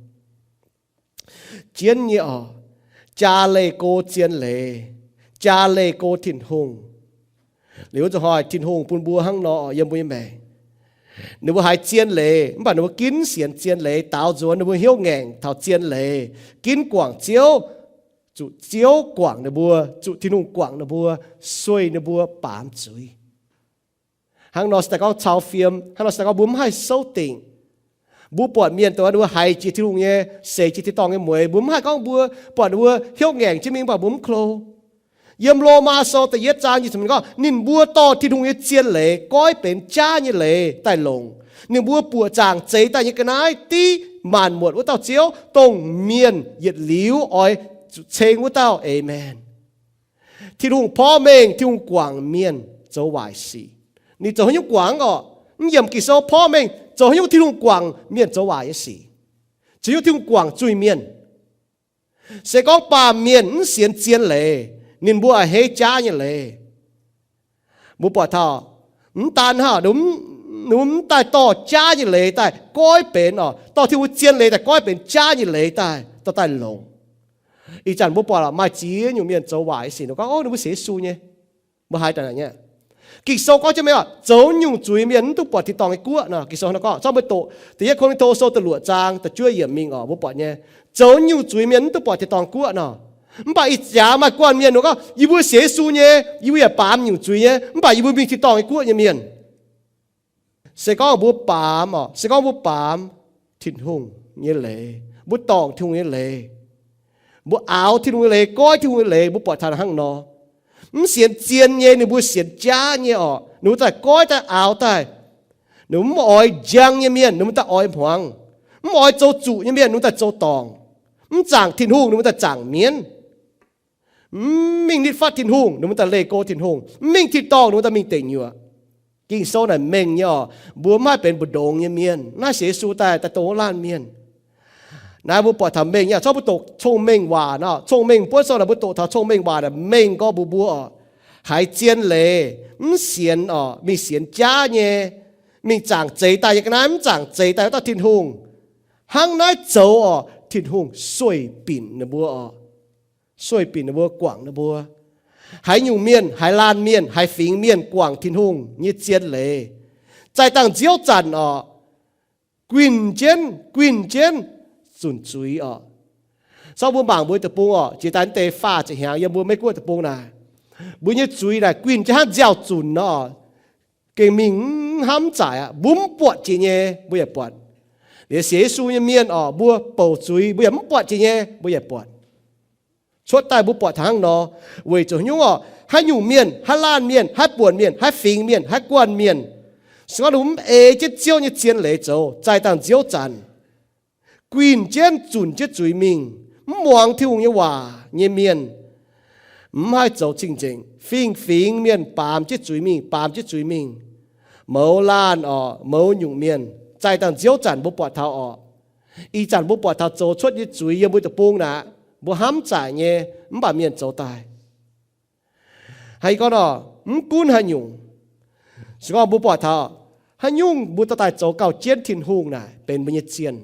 Jienv nyei oc, jaa leih go zien leiz, jaa leih go Tin-Hungh. Liuz wuov zanc hnoi Tin-Hungh bun mbuo hnangv nor yiem mbuo nyei maengc. Ninh mbuo haiz zien leiz, mv baac ninh mbuo ginv sienx zien leiz, daaux nzuonx ninh mbuo hnyouv ngaengc taux zien leiz, ginv guangc Ziouv, zuqc Ziouv guangc ninh mbuo, zuqc Tin-Hungh guangc ninh mbuo, sueih ninh mbuo baamz zuiz. Hnangv nor se daaih gorngv cau fiem, hnangv nor se daaih gorngv mbuo mv haih souv dingc. Mbuo buatc mienh dongh ninh mbuo haiz jiex Tin-Hungh nyei, seix jiex tin-dorngh nyei mueix, mbuo mv haih gorngv mbuo buatc ninh mbuo hnyouv ngaengc jienv mingh, mv baac mbuo mv klo. Yiem Lomaa Sou da'yietv zaang nyic ziepc hmz gorngv, ninh mbuo dorh Tin-Hungh nyei zien leiz, goiv benx jaav nyei leiz daaih longc. Ninh mbuo buoqc zaangc zeix daaih nyei ga'naaiv div maanc muotc wuov dauh Ziouv, dongh mienh yietc liuz oix zuqc ceng wuov dauh. Aamen. Tin-Hungh porv mengh, Tin-Hungh guangc mienh zoux waaic sic. Ninh zoux haaix nyungc guangc oc? Mv yiemc Ging-Sou porv mengh zoux haaix nyungc Tin-Hungh guangc mienh zoux waaic nyei sic? Zoux haaix nyungc Tin-Hungh guangc zuiz-mienh? Se gorngv baamh mienh mv sienx zien leiz, ninh mbuo a'hneiv jaav nyei leiz. Mbuo buatc taux, mv daan hnangv, ninh mv daaih dorh jaav nyei leiz daaih goiv benx oc, dorh Tin-Hungh zien leiz daaih goiv benx jaav nyei leiz daaih, dorh daaih longc. Ih zanc mbuo buatc maaih ziex nyungc mienh zoux waaic sic, ninh gorngv, ov, ninh mbuo sienx Yesu nyei. Mbuo haiz daaih nyei. Ging-Sou gorngv jienv mengh oc, zoux nyungc zuiz mienh mv duqv buatc tin-dorngh nyei guoqv nor. Ging-Sou hnangv nor gorngv, zorqv mbuo doqc da'yietv Ko^lin^to Sou da'luoqc zaang da'juov yiemc mingh oc, mbuo buatc nyei, zoux nyungc zuiz mienh mv duqv buatc tin-dorngh guoqv nor. Mv baac ih jaax maaih guanh mienh ninh gorngv, yie mbuo sienx Yesu nyei, yie mbuo yaac baamz nyungc zuiz nyei, mv baac yie mbuo mingh tin-dorngh nyei guoqv nyei mienh. Se gorngv mbuo baamz oc, se gorngv mbuo baamz Tin-Hungh nyei leiz, mbuo dorngc Tin-Hungh nyei leiz, mbuo aaux Tin-Hungh nyei leiz, goiv Tin-Hungh nyei leiz, mbuo buatc taux hnangv nor. Mv sienx zien nyei, ninh mbuo sienx jaav nyei oc, ninh mbuo daaih goiv daaih aaux daaih. Ninh mbuo mv oix njang nyei mienh, ninh mbuo daaih oix hmuangx. Mv oix zoux zuqc nyei mienh, ninh mbuo daaih zoux dorngc. Mv zaangc Tin-Hungh, ninh mbuo daaih zaangc mienv. Mv mingh nitv fatv Tin-Hungh, ninh mbuo daaih leih go Tin-Hungh. Mv mingh tin-dorngh, ninh mbuo daaih mingh deic nyuoqc. Ging-Sou naaic mengh nyei oc, mbuo mv haih benx mbu'ndongx nyei mienh, mv haih sienx Yesu daaih, daaih dongh wuov laanh mienh. Naaiv mbuo buatc taux mengh nyei, corc mbuo doqc cong-mengh waac nor, cong-mengh buonv sou naaic mbuo doqc taux cong-mengh waac naaic mengh gorngv mbuox mbuo oc, haiz zien leiz, mv sienx oc, mingh sienx jaav nyei, mingh zaangc zeix daaih nyei ga'naaiv, mv zaangc zeix daaih wuov dauh Tin-Hungh. Hnangv naaiv zoux oc, Tin-Hungh sueih binc ninh mbuo oc. Sueih binc ninh mbuo, guangc ninh mbuo. Haaix nyungc mienh, haaix laanh mienh, haaix fingx mienh guangc Tin-Hungh nyei zien leiz, zaih dangh nziouv zanc oc, guinh jienv, guinh jienv zunc zuiz oc. Corc mbuo mangc mbuo deic-bung oc, jiex daaih naaiv deix faah ziepc hnyangx yiem mbuo Meiv-Guoqv deic-bung naaic, mbuo nyei zuiz naaic guinh jienv hnangv nziaaux zunc nor, gengh mingh mv hnamv zaaic aqv. Mbuo mv buatc jiex nyei, mbuo yaac buatc. Liuz sienx Yesu nyei mienh oc, mbuo bouc zuiz, mbuo yaac mv buatc jiex nyei, mbuo yaac buatc. Cuotv daaih mbuo buatc taux hnangv nor, weic zuqc haaix nyungc oc, haaix nyungc mienh, haaix laanh mienh, haaix buonc mienh, haaix fingx mienh, haaix guanh mienh, se gorngv ninh mbuo mv ei jienv Ziouv nyei zien leiz zoux, zaih dangh nziouv zanc, guinh jienv zunc jienv zuiz mingh, mv muangx Tin-Hungh nyei waac nyei mienh, mv haih zoux cing-nzengc. Fingx-fingx mienh baamz jienv zuiz mingh, baamz jienv zuiz mingh. Mouz laanh oc, mouz nyungc mienh, zaih dangh nziouv zanc mbuo buatc taux oc. Ih zanc mbuo buatc taux zoux cuotv nyei zuiz yiem mbuo deic-bung naaic, mbuo hnamv zaaic nyei, mv baac mienh zoux daaih. Haaix gorngv nor, mv gunv haaix nyungc, se gorngv mbuo buatc taux haaix nyungc mbuo dorh daaih zoux gauh jienv Tin-Hungh naaic benx mbuo nyei zienh.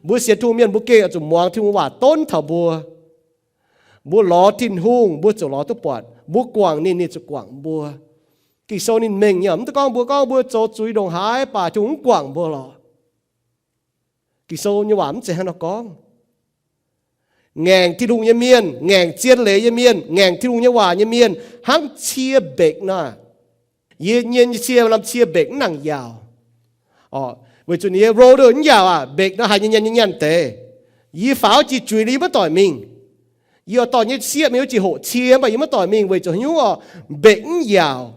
Mbuo sienx Tin-Hungh mienh mbuo gengh oix zuqc muangx Tin-Hungh waac donv taux mbuo. Mbuo lorz Tin-Hungh, mbuo ziouc lorz duqv buatc. Mbuo guangc ninh, ninh ziouc guangc mbuo. Ging-Sou ninh mengh nyei, mv dungx gorngv mbuo, gorngv mbuo zoux zuiz ndongc haaix baac Tin-Hungh mv guangc mbuo lorqc. Ging-Sou nyei waac mv zeiz hnangv nor gorngv. Ngaengc Tin-Hungh nyei mienh, ngaengc zien leiz nyei mienh, ngaengc Tin-Hungh nyei waac nyei mienh hnangv cie mbekc nor. Yie nyei cie, cie mbekc mv nangc yaauc. Weic zuqc ninh nyei road mv yaauc aqv, mbekc nor haiz nyei nyaanh nyei nyaanh deix. Yie faaux jiex juiz nor yie maiv doic mingh. Yie oix dorh nyei sieqv mingh wuov jiex hoqc cie, mv baac yie maiv doic mingh weic zuqc haaix nyungc orqc? Mbekc mv yaauc.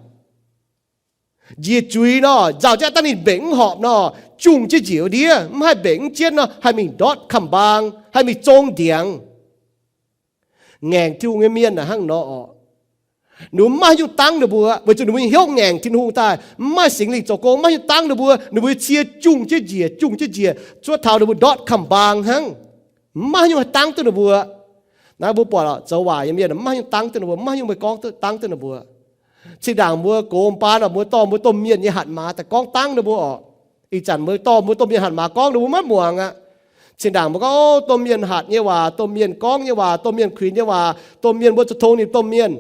Njiec juiz nor, nzauh jaav dangh ninh mbekc mv horpc nor, jungh jienv njiec wuov ndiev, mv haih mbekc mv jienv nor, haih mingh ndortv kamx-mbaang, haih mingh zong ndiangx. Ngaengc Tin-Hungh nyei mienh naaic hnangv nor orqc. Ninh mbuo mv maaih haaix nyungc dangv ninh mbuo, weic zuqc ninh mbuo nyei hnyouv ngaengc Tin-Hungh daaih, mv maaih Singx Lingh zoux gong, mv maaih haaix nyungc dangv ninh mbuo, ninh mbuo nyei cie jungh jienv njiec, jungh jienv njiec, zuov taux ninh mbuo ndortv kamx-mbaang hnangv. Mv maaih haaix nyungc haih dangv duqv ninh mbuo. Naaiv mbuo buatc zoux waaic nyei mienh mv maaih haaix nyungc dangv duqv ninh mbuo, mv maaih haaix nyungc meih gorngv duqv dangv duqv ninh mbuo. Zinh ndaangc mbuo gox baan orqc, mbuo dorh mbuo domh mienh nyei hatc maaz daaih gorngv dangv ninh mbuo orqc. Ih zanc mbuo dorh mbuo domh mienh hatc maaz gorngv ninh mbuo maiv muangx aqv. Zinh ndaangc mbuo gorngv, o, domh mienh hatc nyei waac, domh mienh gorngv nyei waac, domh mienh kuinx nyei waac, domh mienh mbuo zuqc tong ninh domh mienh.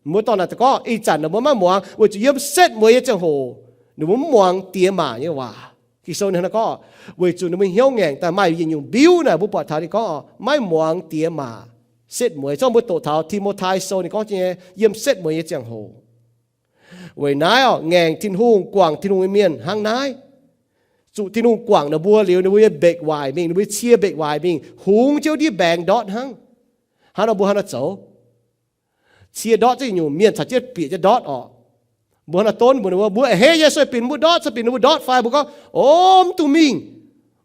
Mbuo dorh naaic daaih gorngv, ih zanc ninh mbuo maiv muangx, weic zuqc yiem setv mueiz nyei ziangh hoc ninh mbuo mv muangx diex maac nyei waac. Ging-Sou ninh hnangv nor gorngv, weic zuqc ninh mbuo hnyouv ngaengc daaih maaih yietc nyungc mbiuv naaic, mbuo buatc taux ninh gorngv maiv muangx diex maac. Setv mueiz, zorqv mbuo doqc taux Ti^mo^tai Sou ninh gorngv nyei, yiem setv mueiz nyei ziangh hoc. Weic naaiv orqc, ngaengc Tin-Hungh, guangc Tin-Hungh nyei mienh hnangv naaiv. Zuqc Tin-Hungh guangc ninh mbuo liuz, ninh mbuo nyei mbekc waaic mingh, ninh mbuo nyei cie mbekc waaic mingh, hungx jienv wuov ndiev mbaengx ndortv hnangv. Hnangv nor mbuo hnangv nor zoux, cie ndortv zengv nyungc, mienh caux jienv bieqc jienv ndortv orqc. Mbuo hnangv nor donv mbuox ninh mbuo, mbuo a'hneiv nyei sueih binc mbuo ndortv, sueih binc ninh mbuo ndortv fai? Mbuo gorngv, o, mv dungx mingh.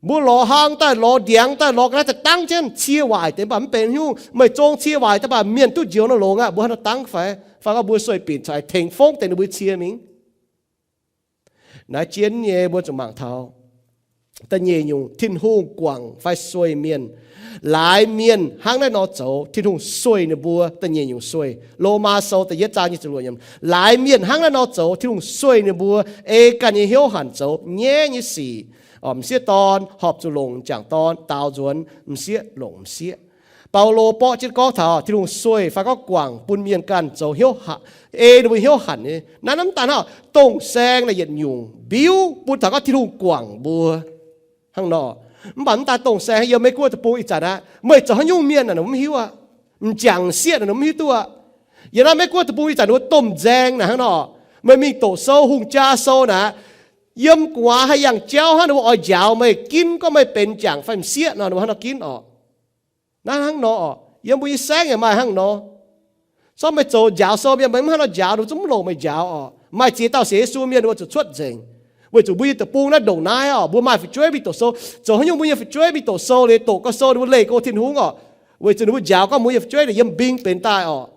Mbuo lorz hlang daaih, lorz ndiangx daaih, lorz ga'naaiv daaih dangv jienv. Cie waaic deix mv baac mv benx haaix nyungc. Meih zong cie waaic daaih baac mienh duqv njoux nor longx aqv. Mbuo hnangv nor dangv fai? Fai gorngv mbuo sueih binc caux tengx fongv deix ninh mbuo cie mingh. Naaiv jienv nyei mbuo zuqc mangc taux da'nyeic nyungc Tin-Hungh guangc fai sueih mienh. Laaix mienh hnangv naaiv nor zoux, Tin-Hungh sueih ninh mbuo. Da'nyeic nyungc sueih, Lomaa Sou da'yietv zaang nyic ziepc luoqc yiemc, laaix mienh hnangv naaiv nor zoux, Tin-Hungh sueih ninh mbuo ei ganh nyei hnyouv hanc zoux nyaiv nyei sic, m'sieqv dorn horpc zuqc longc m'jangc dorn, daaux nzuonx m'sieqv longc m'sieqv. Baulo borqv jienv gorngv taux Tin-Hungh sueih fai gorngv guangc bun mienh ganh zoux hnyouv hanc, ei ninh mbuo hnyouv hanc nyei. Naaiv mv daaih hnangv dongh saeng naaic yietc nyungc mbiuv bun taux gorngv Tin-Hungh guangc mbuo hnangv nor. Mv baac mv daaih dongh saeng, yiem Meiv Guoqv deic-bung ih zanc aqv, meih zoux haaix nyungc mienh naaic, mv hiuv aqv. M'jangc m'sieqv naaic, mv hiuv duqv aqv. Yiem naaiv Meiv Guoqv deic-bung ih zanc ninh mbuo domh nzaeng naaic hnangv nor, meih mingh doqc sou, hungh jaa sou naaic, yiem gu'nguaaz haaix yangh jauv hnangv, ninh mbuo oix njaaux meih, ginv gorngv meih benx m'jangc fai m'sieqv nor, ninh mbuo hnangv nor ginv orqc. Naaiv hnangv nor orqc, yiem mbuo nyei saengv yaac maaih hnangv nor. Zorqv meih zoux njaaux sou mienh, meih mv hnangv nor njaaux, ninh zungv mv longc meih njaaux orqc. Maaih ziex dauh sienx Yesu mienh, ninh mbuo zuqc cuotv nzengc. Weic zuqc mbuo nyei deic-bung naaiv ndongc naaiv orqc, mbuo maaih fu'jueiv mingh doqc sou. Zoux haaix nyungc mbuo nyei fu'jueiv mingh doqc sou liuz doqc gau sou, ninh mbuo leih go Tin-Hungh orqc? Weic zuqc ninh mbuo njaaux gorngv mbuo nyei fu'jueiv naaic yiem mbing benx daaih orqc.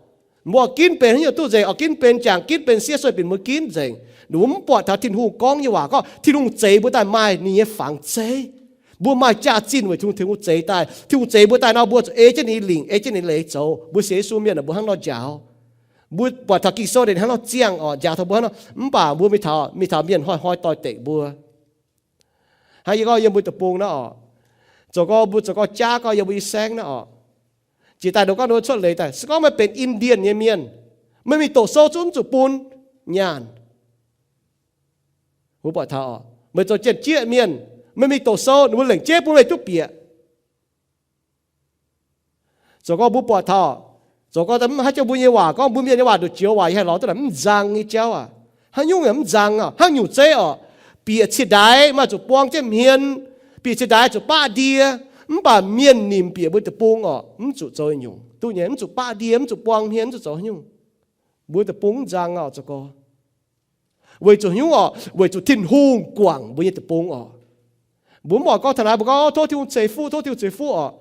Mbuo oix ginv benx haaix nyungc duqv nzengc, oix ginv benx m'jangc, ginv benx m'sieqv, sueih binc mbuo ginv nzengc. Ninh mbuo mv buatc taux Tin-Hungh gorngv nyei waac gorngv Tin-Hungh zeix mbuo daaih maaih ninh nyei fangx zeiv. Mbuo maaih jaax-zinh weic Tin-Hungh, Tin-Hungh zeix daaih. Tin-Hungh zeix mbuo daaih nor, mbuo zuqc ei jienv ninh nyei lingc, ei jienv ninh nyei leiz zoux. Mbuo sienx Yesu mienh naaic, mbuo hnangv nor njaaux. Mbuo buatc taux Ging-Sou naaic hnangv nor ziangh orqc, njaaux taux mbuo hnangv nor. Mv baac mbuo mingh taux, mingh taux mienh hnoi-hnoi doix-dekc mbuo. Hnangv yie gorngv yiem mbuo deic-bung naaiv orqc, zoux gau mbuo zoux gau jaav gau yiem mbuo nyei saengv naaiv orqc. Jiex daaih ndongc gorngv ninh mbuo cuotv leiz daaih, se gorngv meih benx Indian nyei mienh, meih mingh doqc sou zungv mv zuqc bun nyaanh. Mbuo buatc taux orqc, meih zoux janx-jieqv mienh, meih mingh doqc sou ninh mbuo lengc jeiv bun meih duqv bieqc. Zoux gau mbuo buatc taux, zoux gau haaix joux mbuo nyei waac gorngv mbuo mienh nyei waac nduqc joux waac yie haih lorz duqv naaic mv nzang nyei jauv aac. Haaix nyungc yaac mv nzang orqc, hnangv nyungc zeiv orqc. Bieqc cie-ndaix maaih zuqc buang jienv hmien, bieqc cie-ndaix zuqc baqv ndie, mv baac mienh nimc bieqc mbuo deic-bung orqc, mv zuqc zoux nyungc duqv nyei, mv zuqc baqv ndie, mv zuqc buang hmien, mv zuqc zoux haaix nyungc. Mbuo deic-bung mv nzang orqc, zoux gau. Weic zuqc haaix nyungc orqc? Weic zuqc Tin-Hungh guangc mbuo nyei deic-bung orqc. Mbuo mv oix gorngv taux naaiv, mbuo gorngv, o, tov Tin-Hungh ceix fuqv, tov Tin-Hungh ceix fuqv orqc.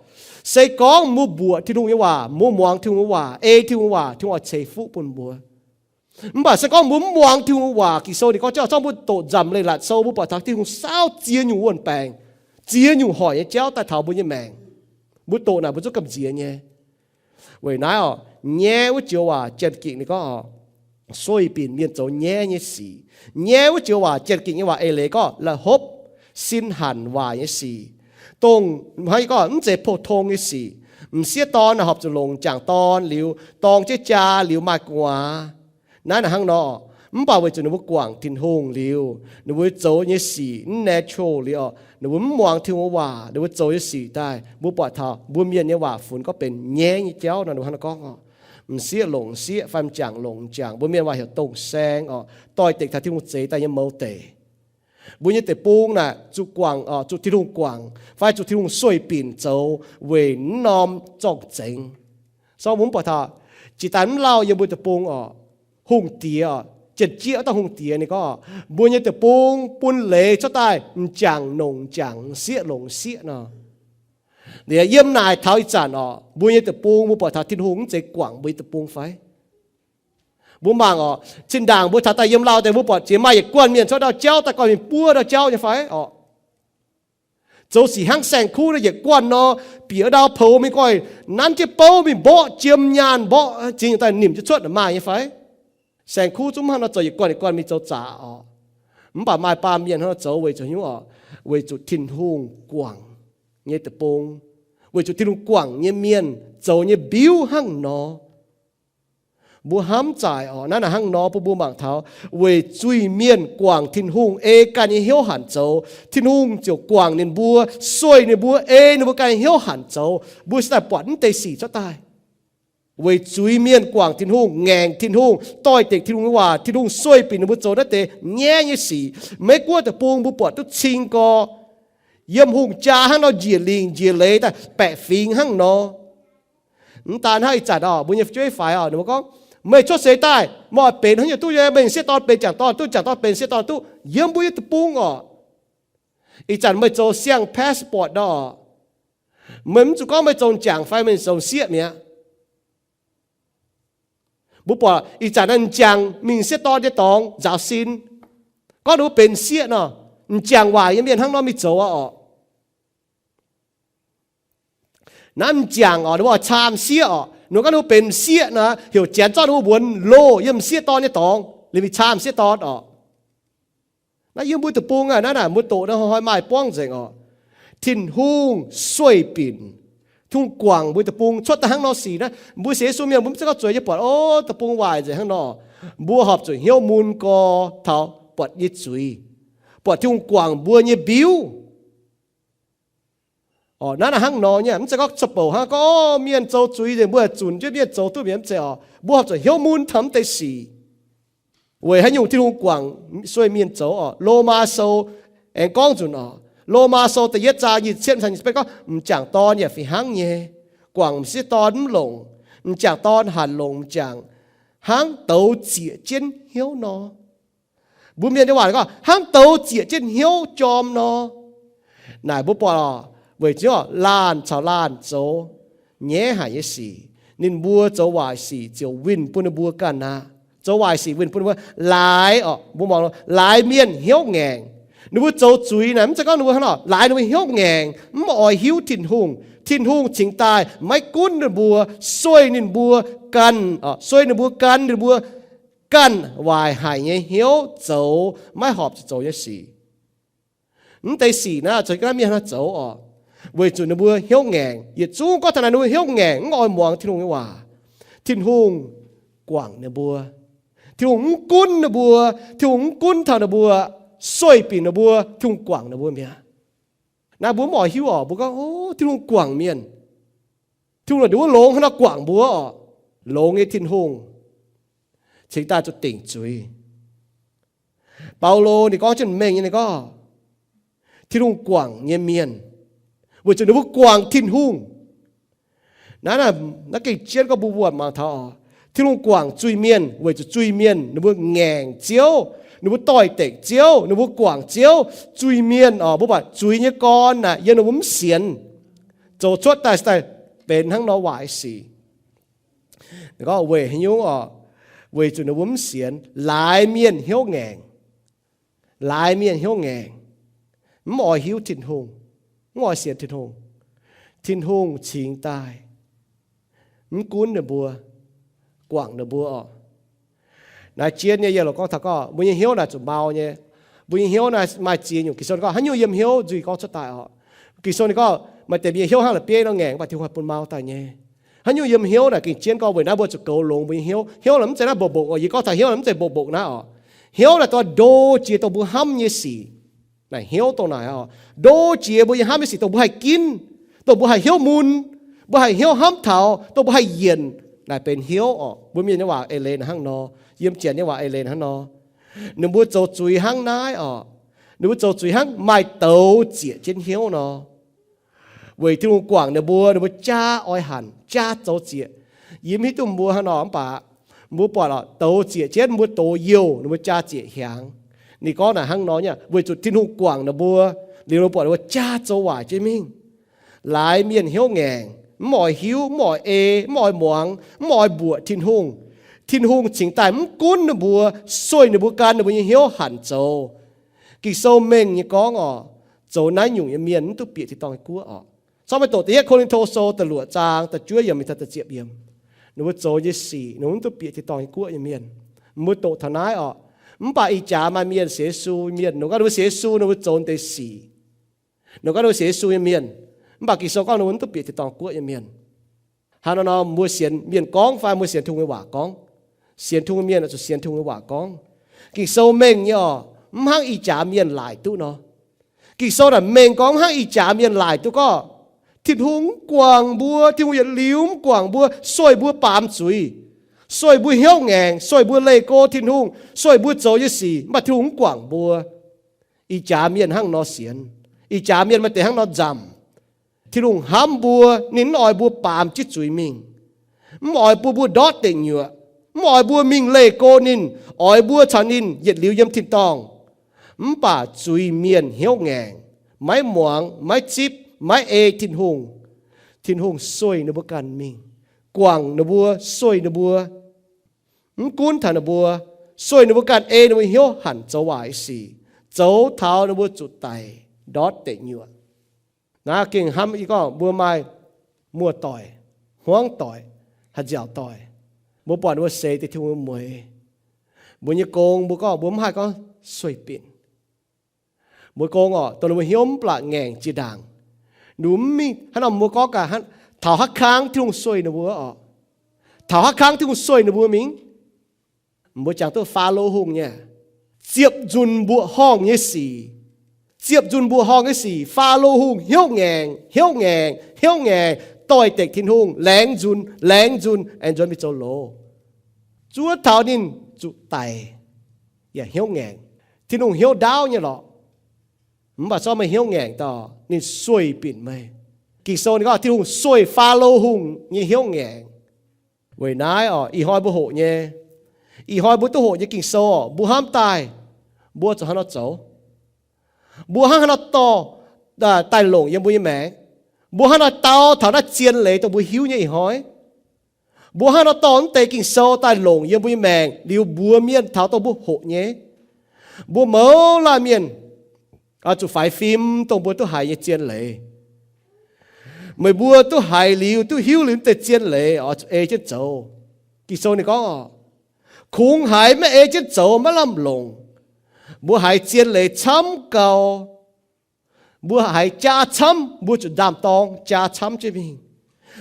Se gorngv mbuo mbuoqc Tin-Hungh nyei waac, mbuo muangx Tin-Hungh nyei waac, ei Tin-Hungh waac, Tin-Hungh oix ceix fuqv bun mbuo. Mv baac se gorngv mbuo mv muangx Tin-Hungh waac, Ging-Sou ninh gorngv, zorqv mbuo doqc Nzamc Leiz-Latc Sou, mbuo buatc taux Tin-Hungh saauv ziex nyungc wuon-baengc, ziex nyungc hoic nyei jauv daaih taux mbuo nyei maengc. Mbuo doqc naaic mbuo zungv gamh nziex nyei. Weic naaiv orqc, nyaiv wuov joux waac Janx-Ging ninh gorngv orqc, sueih binc mienh zoux nyaiv nyei sic. Nyaiv wuov joux waac Janx-Ging nyei waac eix leiz gorngv la'hopv, sin hanc waaic nyei sic. Dongh hnangv yie gorngv mv zeiz pou-tong nyei sic. M'sieqv dorn naaic horpc zuqc longc m'jangc dorn liuz, dorng jienv jaa liuz maaih gu'nguaaz. Naaiv naaic hnangv nor, Mv baac weic zuqc ninh mbuo guangc Tin-Hungh liuz, ninh mbuo zoux nyei sic mv natural liuz oc, ninh mbuo mv muangx Tin-Hungh waac, ninh mbuo zoux nyei sic daaih, mbuo buatc taux mbuo mienh nyei waac funx gorngv benx nyaiv nyei jauv nor, ninh mbuo hnangv naaiv gorngv oc, m'sieqv longc m'sieqv fai m'jangc longc m'jangc, mbuo mienh waac heuc dongh saeng oc, doix-dekc taux Tin-Hungh zeix daaih nyei mouz deic. Mbuo nyei deic-bung naaic zuqc guangc oc, zuqc Tin-Hungh guangc fai zuqc Tin-Hungh sueih binc zoux weic mv norm zorng-zengx. So mbuo mv buatc taux jiex daaih mv lauh yiem mbuo deic-bung oc, hungh diex oc, Janx-Jieqv wuov dauh hungh diex ninh gorngv, mbuo nyei deic-bung bun leiz cuotv daaih m'jangc longc m'jangc, m'sieqv longc m'sieqv nor. Liuz yiem naaic taux ih zanc oc, mbuo nyei deic-bung mbuo buatc taux Tin-Hungh mv zeiz guangc mbuo nyei deic-bung fai? Mbuo mangc oc, zinh ndaangc mbuo taux daaih yiem lauh deix mbuo buatc jiex maaih yietc guanh mienh cuotv ndau jauv daaih gorngv mingh buov ndau jauv nyei fai oc? Zoux sic hnangv saeng-kuv naaiv yietc guanh nor, bieqc ndau poux mingh goiv nanv jienv bouv mingh mborqv jiem nyaanh mborqv zingh daaih nimc jienv cuotv maaih nyei fai? Saeng-kuv zungv hnangv nor zoux yietc guanh yietc guanh mingh zoux zaqc oc. Mv baac maaih baamh mienh hnangv nor zoux weic zuqc hnyouv oc, weic zuqc Tin-Hungh guangc nyei deic-bung, weic zuqc Tin-Hungh guangc nyei mienh zoux nyei mbiuv hnangv nor. Mbuo hnamv zaaic oc, naaiv naaic hnangv nor bun mbuo mangc taux weic zuiz-mienh guangc Tin-Hungh ei ganh nyei hnyouv hanc zoux, Tin-Hungh ziouc guangc ninh mbuo, sueih ninh mbuo, ei ninh mbuo ganh nyei hnyouv hanc zoux. Mbuo se daaih buatc mv deix sic cuotv daaih. Weic zuiz-mienh guangc Tin-Hungh, ngaengc Tin-Hungh, doix-dekc Tin-Hungh nyei waac, Tin-Hungh sueih binc ninh mbuo zoux naaiv deix nyaiv nyei sic. Meiv Guoqv deic-bung mbuo buatc duqv cing gorx, yiem hungh jaa hnangv nor njiec lingc njiec leiz daaih baeqc fingx hnangv nor. Mv daan hnangv ih zanc oc, mbuo nyei fu'jueiv faix oc, ninh mbuo gorngv, meih cuotv seix daaih, meih oix benx haaix nyungc duqv nyei, meih m'sieqv dorn benx m'jangc dorn duqv, m'jangc dorn benx m'sieqv dorn duqv, yiem mbuo nyei deic-bung oc. Ih zanc meih zoux siang passport nor, meih mv zuqc gorngv meih zoux m'jangc fai meih zoux m'sieqv mi'aqv. Mbuo buatc ih zanc naaiv m'jangc mingh m'sieqv dorn nyei dorngx nzaaux sin, gorngv ninh mbuo benx m'sieqv nor, m'jangc waaic nyei mienh hnangv nor mingh zoux aqv oc. Naaiv m'jangc oc, ninh mbuo oix caa m'sieqv oc, ninh mbuo gorngv ninh mbuo benx m'sieqv nor, heuc janx zorqv ninh mbuo mbuonx loh yiem m'sieqv dorn nyei dorngx liuz mingh caa m'sieqv dorn oc. Naaiv yiem mbuo deic-bung aqv, naaiv naaic mbuo doqc naaiv hnoi maaih buangv nzengc oc. Tin-Hungh sueih binc, Tin-Hungh guangc mbuo deic-bung cuotv daaih hnangv nor sic naaiv. Mbuo sienx Yesu mienh mbuo mv zeiz gorngv zueiz nyei buatc, o, deic-bung waaic nzengc hnangv nor. Mbuo horpc zuqc hnyouv mun gorx taux buatc nyei zuiz, buatc Tin-Hungh guangc mbuo nyei mbiuv. Naaiv naaic hnangv nor nyei, mv zeiz gorngv cuotv bouc hnangv gorngv, o, mienh zoux zuiz nzengc mbuo zunc jienv mienh zoux duqv mi'aqv, mv zeiz oc. Mbuo horpc zuqc hnyouv mun taux mv deix sic. Weic haaix nyungc Tin-Hungh guangc sueih mienh zoux oc? Lomaa Sou aengx gorngv nzunc oc. Lomaa Sou da'yietv zaang nyic ziepc cietv gorngv, m'jangc dorn yaac fih hnangv nyei, guangc m'sieqv dorn mv longc, m'jangc dorn hanc longc m'jangc, hnangv douz zieqc jienv hnyouv nor. Mbuo mienh nyei waac gorngv, hnangv douz zieqc jienv hnyouv jorm nor. Naaic mbuo buatc oc, weic zuqc laanh caux laanh zoux nyaiv haic nyei sic, ninh mbuo zoux waaic sic ziouc winh bun ninh mbuo ganh aqv. Zoux waaic sic winh bun ninh mbuo. Laaix oc, mbuo mangc laaix mienh hnyouv ngaengc. Ninh mbuo zoux zuiz naaic mv zeiz gorngv ninh mbuo hnangv nor, laaix ninh mbuo hnyouv ngaengc, mv oix hiuv Tin-Hungh. Tin-Hungh cingx daaih maiv gunv ninh mbuo, sueih ninh mbuo ganh, sueih ninh mbuo gan ninh mbuo ganh waaic haic nyei hnyouv zoux maiv horpc zuqc zoux nyei sic. Mv deix sic naaiv zoux ga'naaiv mienh hnangv zoux oc, weic zuqc ninh mbuo hnyouv ngaengc. Yietc zungv gorngv taux naaic ninh mbuo hnyouv ngaengc, mv oix muangx Tin-Hungh nyei waac, Tin-Hungh guangc ninh mbuo. Tin-Hungh mv gunv ninh mbuo. Tin-Hungh mv gunv taux ninh mbuo, sueih binc ninh mbuo, Tin-Hungh guangc ninh mbuo mi'aqv. Naaiv mbuo mv oix hiuv oc. Mbuo gorngv, o, Tin-Hungh guangc mienh. Tin-Hungh longc wuov longx hnangv nor guangc mbuo oc. Longx nyei Tin-Hungh cingx daaih zuqc dingc zuiz. Baulo ninh gorngv jienv mengh nyei, ninh gorngv, Tin-Hungh guangc nyei mienh weic zuqc ninh mbuo guangc Tin-Hungh. Naaiv, naaiv gengh jienv gorngv mbuo wuonc mangc taux oc, Tin-Hungh guangc zuiz-mienh weic zuqc zuiz-mienh ninh mbuo ngaengc Ziouv, ninh mbuo doix-dekc Ziouv, ninh mbuo guangc Ziouv. Zuiz-mienh oc, mbuo buatc zuiz nyei gorn naaic yiem ninh mbuo mv sienx, zoux cuotv daaih se daaih benx hnangv nor waaic sic. Gorngv weic haaix nyungc oc? Weic zuqc ninh mbuo mv sienx. Laaix mienh hnyouv ngaengc. Laaix mienh hnyouv ngaengc, mv oix hiuv Tin-Hungh, mv oix sienx Tin-Hungh. Tin-Hungh cingx daaih mv gunv ninh mbuo, guangc ninh mbuo oc. Naaiv jien nyei yiem loz gorngv taux gorngv mbuo nyei hnyouv naaic zuqc mau nyei. Mbuo nyei hnyouv naaiv maaih ziex nyungc. Ging-Sou gorngv haaix nyungc yiem hnyouv nzuih gorngv cuotv daaih oc. Ging-Sou ninh gorngv maaih deix mienh hnyouv hnangv la'bieiv nor ngaengc, mv baac Tin-Hungh haih bun mau daaih nyei. Haaix nyungc yiem hnyouv naaic gengh jienv gorngv weic naaiv mbuo zuqc goux longx mbuo nyei hnyouv. Hnyouv naaic mv zeiz naaiv mbopv-mbopv oc. Yie gorngv taux hnyouv naaic mv zeiz mbopv-mbopv naaiv oc. Hnyouv naaic dongh ndo jiex dongh mbuo hnamv nyei sic. Naaic hnyouv dongh naaic oc. Ndo jiex mbuo nyei hnamv nyei sic dongh mbuo haih ginv, dongh mbuo haih hnyouv mun, mbuo haih hnyouv hnamv taux, dongh mbuo haih yienc. Naaic benx hnyouv oc. Mbuo Mienh nyei waac eix leiz naaic hnangv nor. Yiem Janx nyei waac eix leiz naaic hnangv nor. Ninh mbuo zoux zuiz hnangv naaiv oc. Ninh mbuo zoux zuiz hnangv maaih douz zieqc jienv hnyouv nor. Weic Tin-Hungh guangc ninh mbuo, ninh mbuo jaa oix hanc, jaa zoux zieqc. Yie mv hiuv duqv mbuo hnangv nor mv baac mbuo buatc oc, douz zieqc jienv mbuo doz youh, ninh mbuo jaa zieqc hiaangx. Ninh gorngv naaic hnangv nor nyei, weic zuqc Tin-Hungh guangc ninh mbuo, liuz ninh mbuo buatc ninh mbuo jaa zoux waaic jienv mingh. Laaix mienh hnyouv ngaengc, mv oix hiuv, mv oix ei, mv oix muangx, mv oix mbuoqc Tin-Hungh. Tin-Hungh cingx daaih mv gunv ninh mbuo, sueih ninh mbuo gan ninh mbuo nyei hnyouv hanc zoux. Ging-Sou mengh nyei gorngv oc, zoux naaiv nyungc nyei mienh mv duqv bieqc tin-dorngh nyei guoqv oc. Corc meih doqc da'yietv Ko^lin^to Sou da'luoqc zaang da'juov yiemc mingh taux da'ziepc yiemc. Ninh mbuo zoux nyei sic ninh mbuo mv duqv bieqc tin-dorngh nyei guoqv nyei mienh. Mbuo doqc taux naaiv oc, mv baac ih jaax maaih mienh sienx Yesu mienh, ninh gorngv ninh mbuo sienx Yesu ninh mbuo zoux deix sic, ninh gorngv ninh mbuo sienx Yesu nyei mienh, mv baac Ging-Sou gorngv ninh mbuo mv duqv bieqc tin-dorngh guoqv nyei mienh. Hnangv nor nor mbuo sienx mienh gorngv fai mbuo sienx Tin-Hungh nyei waac gorngv? Sienx Tin-Hungh mienh oix zuqc sienx Tin-Hungh nyei waac gorngv. Ging-Sou mengh nyei oc, mv hnangv ih jaax mienh laaic duqv nor. Ging-Sou naaic mengh gorngv mv hnangv ih jaax mienh laaic duqv gorngv, Tin-Hungh mv guangc mbuo, Tin-Hungh yietc liuz mv guangc mbuo, sueih mbuo baamz zuiz, sueih mbuo hnyouv ngaengc, sueih mbuo leih go Tin-Hungh, sueih mbuo zoux nyei sic, mv baac Tin-Hungh mv guangc mbuo. Ih jaax mienh hnangv nor sienx, ih jaax mienh maaih deix hnangv nor nzamc. Tin-Hungh hnamv mbuo, ninh mv oix mbuo baamz jienv zuiz mingh, mv oix bun mbuo ndortv deic nyuoqc, mv oix mbuo mingh leih go ninh, oix mbuo caux ninh yietc liuz yiem tin-dorngh. Mv baac zuiz-mienh hnyouv ngaengc, maiv muangx, maiv zipv, maiv ei Tin-Hungh. Tin-Hungh sueih ninh mbuo ganh mingh, guangc ninh mbuo, sueih ninh mbuo, mv gunv taux ninh mbuo, sueih ninh mbuo ganh ei ninh mbuo hnyouv hanc zoux waaic sic, zoux taux ninh mbuo zuqc daic ndortv deic nyuoqc. Naaiv gengh hnamv yie gorngv mbuo maaih muoz-doic, hmuangv doic, haaix nziaauc doic, mbuo buatc ninh mbuo seix deix Tin-Hungh mueiz, mbuo nyei gong mbuo gorngv mbuo mv haih gorngv sueih binc. Mbuo gong oc, dongh ninh mbuo hnyouv mv blatc ngaengc jiex ndaangc, ninh mbuo mv mingh hnangv nor mbuo gorngv gaax, taux haaix kang Tin-Hungh sueih ninh mbuo oc. Taux haaix kang Tin-Hungh sueih ninh mbuo mingh? Mbuo jangx duqv Faalo Hungh nyei ziepc nzunc mbuoqc horngh nyei sic. Ziepc nzunc mbuoqc horngh nyei sic, Faalo Hungh hnyouv ngaengc, hnyouv ngaengc, hnyouv ngaengc, doix-dekc Tin-Hungh, laengz nzunc, laengz nzunc, aengx nzuonx mingh zoux loz. Zuov taux ninh zuqc daic yaac hnyouv ngaengc. Tin-Hungh hnyouv ndaauv nyei lorqc. Mv baac zorqv meih hnyouv ngaengc dauh ninh sueih binc meih. Ging-Sou ninh gorngv Tin-Hungh sueih Faalo Hungh nyei hnyouv ngaengc. Weic naaiv oc, ih hnoi mbuo hoqc nyei, ih hnoi mbuo duqv hoqc nyei Ging-Sou oc, mbuo hnamv daaih, mbuo zuqc hnangv nor zoux. Mbuo hnangv haaix nor dorh daaih longc yiem mbuo nyei maengc? Mbuo hnangv haaix nor dau taux naaiv zien leiz dongh mbuo hiuv nyei ih hnoi? Mbuo hnangv haaix nor dorh naaiv deix Ging-Sou daaih longc yiem mbuo nyei maengc liuz mbuox mienh taux dongh mbuo hoqc nyei? Mbuo mouz laanh mienh oix zuqc faix fim dongh mbuo duqv haiz nyei zien leiz. Meih mbuo duqv haiz liuz, duqv hiuv liuz naaiv deix zien leiz oix zuqc ei jienv zoux. Ging-Sou ninh gorngv oc, kungx haiz maiv ei jienv zoux maiv lamh longc. Mbuo haiz zien leiz camv gau, mbuo haiz jaa camv, mbuo zuqc ndaam-dorng jaa camv jienv mingh.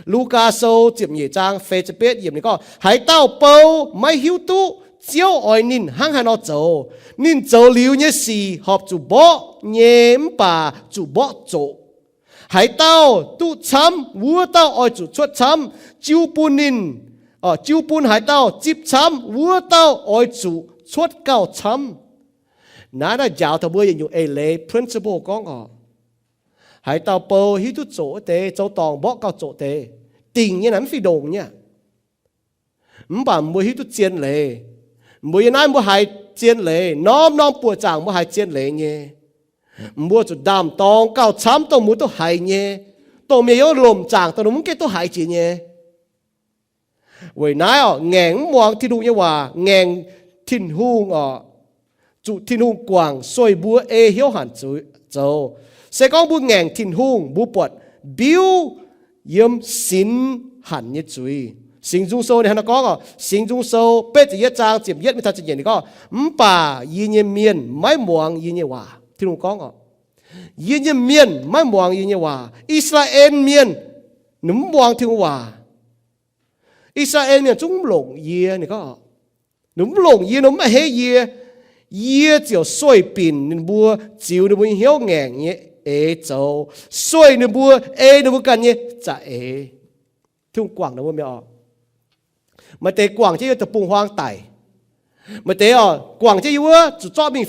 Lugaa Sou ziepc nyeic zaang feix ziepc betv yiemc ninh gorngv, haaix dauh bou maiv hiuv duqv Ziouv oix ninh hnangv haaix nor zoux, ninh zoux liuz nyei sic horpc zuqc mborqv nyei mv baac zuqc mborqv zoqc. Haaix dauh duqv camv, wuov dauh oix zuqc cuotv camv. Jiu bun ninh, jiu bun haaix dauh zipv camv, wuov dauh oix zuqc cuotv gauh camv. Naaiv naaiv njaaux taux mbuo yietc nyungc eix leiz principle gorngv oc, haaix dauh bou hiuv duqv zoqc wuov deix, zoux dorngc mborqv gauh zoqc deix. Dingc nyei naaiv mv fih ndongc nyei. Mv baac mbuo hiuv duqv zien leiz. Mbuo yiem naaiv mbuo haiz zien leiz, norm-norm buoqc zaangc mbuo haiz zien leiz nyei. Mbuo zuqc ndaam-dorng gauh camv dongh mbuo duqv haiz nyei, dongh mienh yiem lomc zaangc dongh mbuo mv gaengh duqv haiz jiex nyei. Weic naaiv oc, ngaengc mv muangx Tin-Hungh nyei waac, ngaengc Tin-Hungh oc, zuqc Tin-Hungh guangc sueih mbuo ei hnyouv hanc zoux. Se gorngv mbuo ngaengc Tin-Hungh, mbuo buatc mbiuv yiem sinx hanc nyei zuiz. Singx Nzung Sou ninh hnangv naaiv gorngv oc, Singx Nzung Sou betv ziepc yietv zaang ziepc yietv mingh taux ziepc nyeic ninh gorngv, mv baac yie nyei mienh maiv muangx yie nyei waac. Tin-Hungh gorngv oc, yie nyei mienh maiv muangx yie nyei waac. I^saa^laa^en Mienh ninh mv muangx Tin-Hungh waac. I^saa^laa^en Mienh zungv mv longc yie, ninh gorngv, ninh mv longc yie, ninh mv a'hneiv yie. Yie ziouc sueih binc ninh mbuo, ziux ninh mbuo nyei hnyouv ngaengc nyei eix zoux, sueih ninh mbuo, ei ninh mbuo ganh nyei za'eix. Tin-Hungh guangc ninh mbuo mi'aqv oc. Maaih deix guangc jienv yiem deic-bung-huaang daic. Maaih deix oc, guangc jienv yiem wuov zuqc zorqv mingh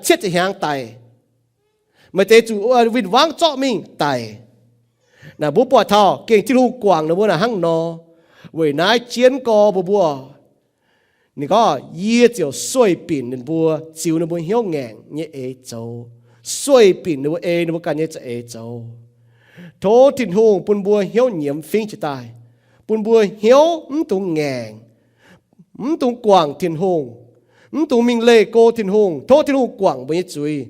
cietv ziepc hnyangx daic. Maaih deix zuqc win-wangv zorqv mingh daic. Naaic mbuo buatc taux gengh Tin-Hungh guangc ninh mbuo naaic hnangv nor. Weic naaiv jienv gorx mbuo mbuo, ninh gorngv, yie ziouc sueih binc ninh mbuo, ziux ninh mbuo hnyouv ngaengc nyei eix zoux, sueih binc ninh mbuo, ei ninh mbuo ganh nyei za'eix zoux. Tov Tin-Hungh bun mbuo hnyouv nyiemz fingv jiex daaih, bun mbuo hnyouv mv dungx ngaengc, mv dungx guangc Tin-Hungh, mv dungx mingh leih go Tin-Hungh, tov Tin-Hungh guangc mbuo nyei zuiz.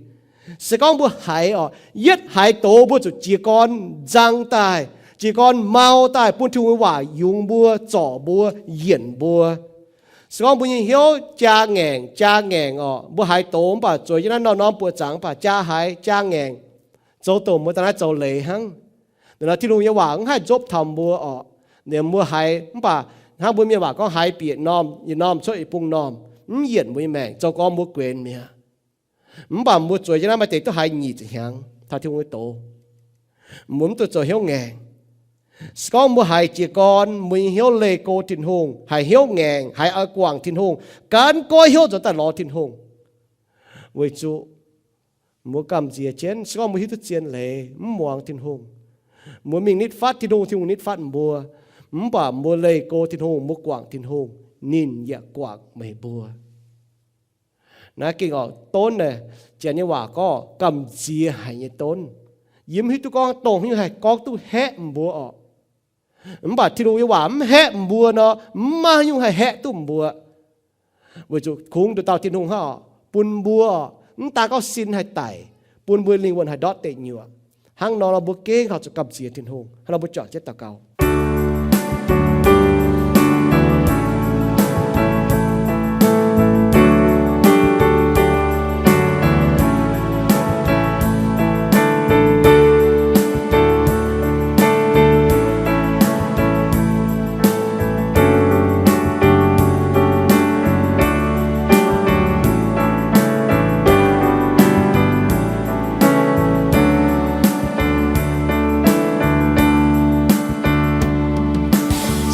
Se gorngv mbuo haiz oc, yietv haiz doz mbuo zuqc jiez gorn nzang daaih, jiez gorn mau daaih, bun Tin-Hungh nyei waac yungz mbuo, zorc mbuo, yienc mbuo. Se gorngv mbuo nyei hnyouv jaa ngaengc, jaa ngaengc oc, mbuo haiz doz mv baac zueiz jienv naaiv norm-norm buoqc zaangc mv baac jaa haiz jaa ngaengc, zoux doqc mbuo daaih naaiv zoux leiz hnangv. Naaiv nor Tin-Hungh nyei waac mv haih nzopv taux mbuo oc. Ninh mbuo haiz mv baac hnangv mbuo mienh waac gorngv haiz bieqc normh, yietc normh cuotv yietc bung normh, mv yienc mbuo nyei maengc, zoux gorngv mbuo guenx mi'aqv. Mv baac mbuo zueiz jienv naaiv maaih deix duqv haiz nyic ziepc hnyangx taux Tin-Hungh nyei doz. Mbuo mv dungh zoux hnyouv ngaengc. Se gorngv mbuo haiz jiez gorn mbuo nyei hnyouv leih go Tin-Hungh, haiz hnyouv ngaengc, haiz oix guangc Tin-Hungh, gan goiv hnyouv nzuonx daaih lorz Tin-Hungh. Weic zuqc mbuo gamh nziex jienv, se gorngv mbuo hiuv duqv zien leiz, mv muangx Tin-Hungh, mbuo mingh nitv fatv Tin-Hungh, Tin-Hungh nitv fatv mbuo. Mv baac mbuo leih go Tin-Hungh, mbuo guangc Tin-Hungh, ninh yaac guangc meih mbuo. Naaiv gengh oc, donv naaic, Janx nyei waac gorngv gamh nziex haic nyei donv. Yie mv hiuv duqv gorngv dongh haaix nyungc haih gorngv duqv haeqv mbuo oc. Mv baac Tin-Hungh nyei waac mv haeqv mbuo nor, mv maaih haaix nyungc haih haeqv duqv mbuo. Weic zuqc kungx nduqc dauh Tin-Hungh hnangv oc, bun mbuo oc, mv daan gorngv sin haih daic, bun mbuo lingh wuonh haih ndortv deic nyuoqc. Hnangv nor, mbuo gengh horpc zuqc gamh nziex Tin-Hungh. Hnangv nor mbuo juangc jienv daux gaux.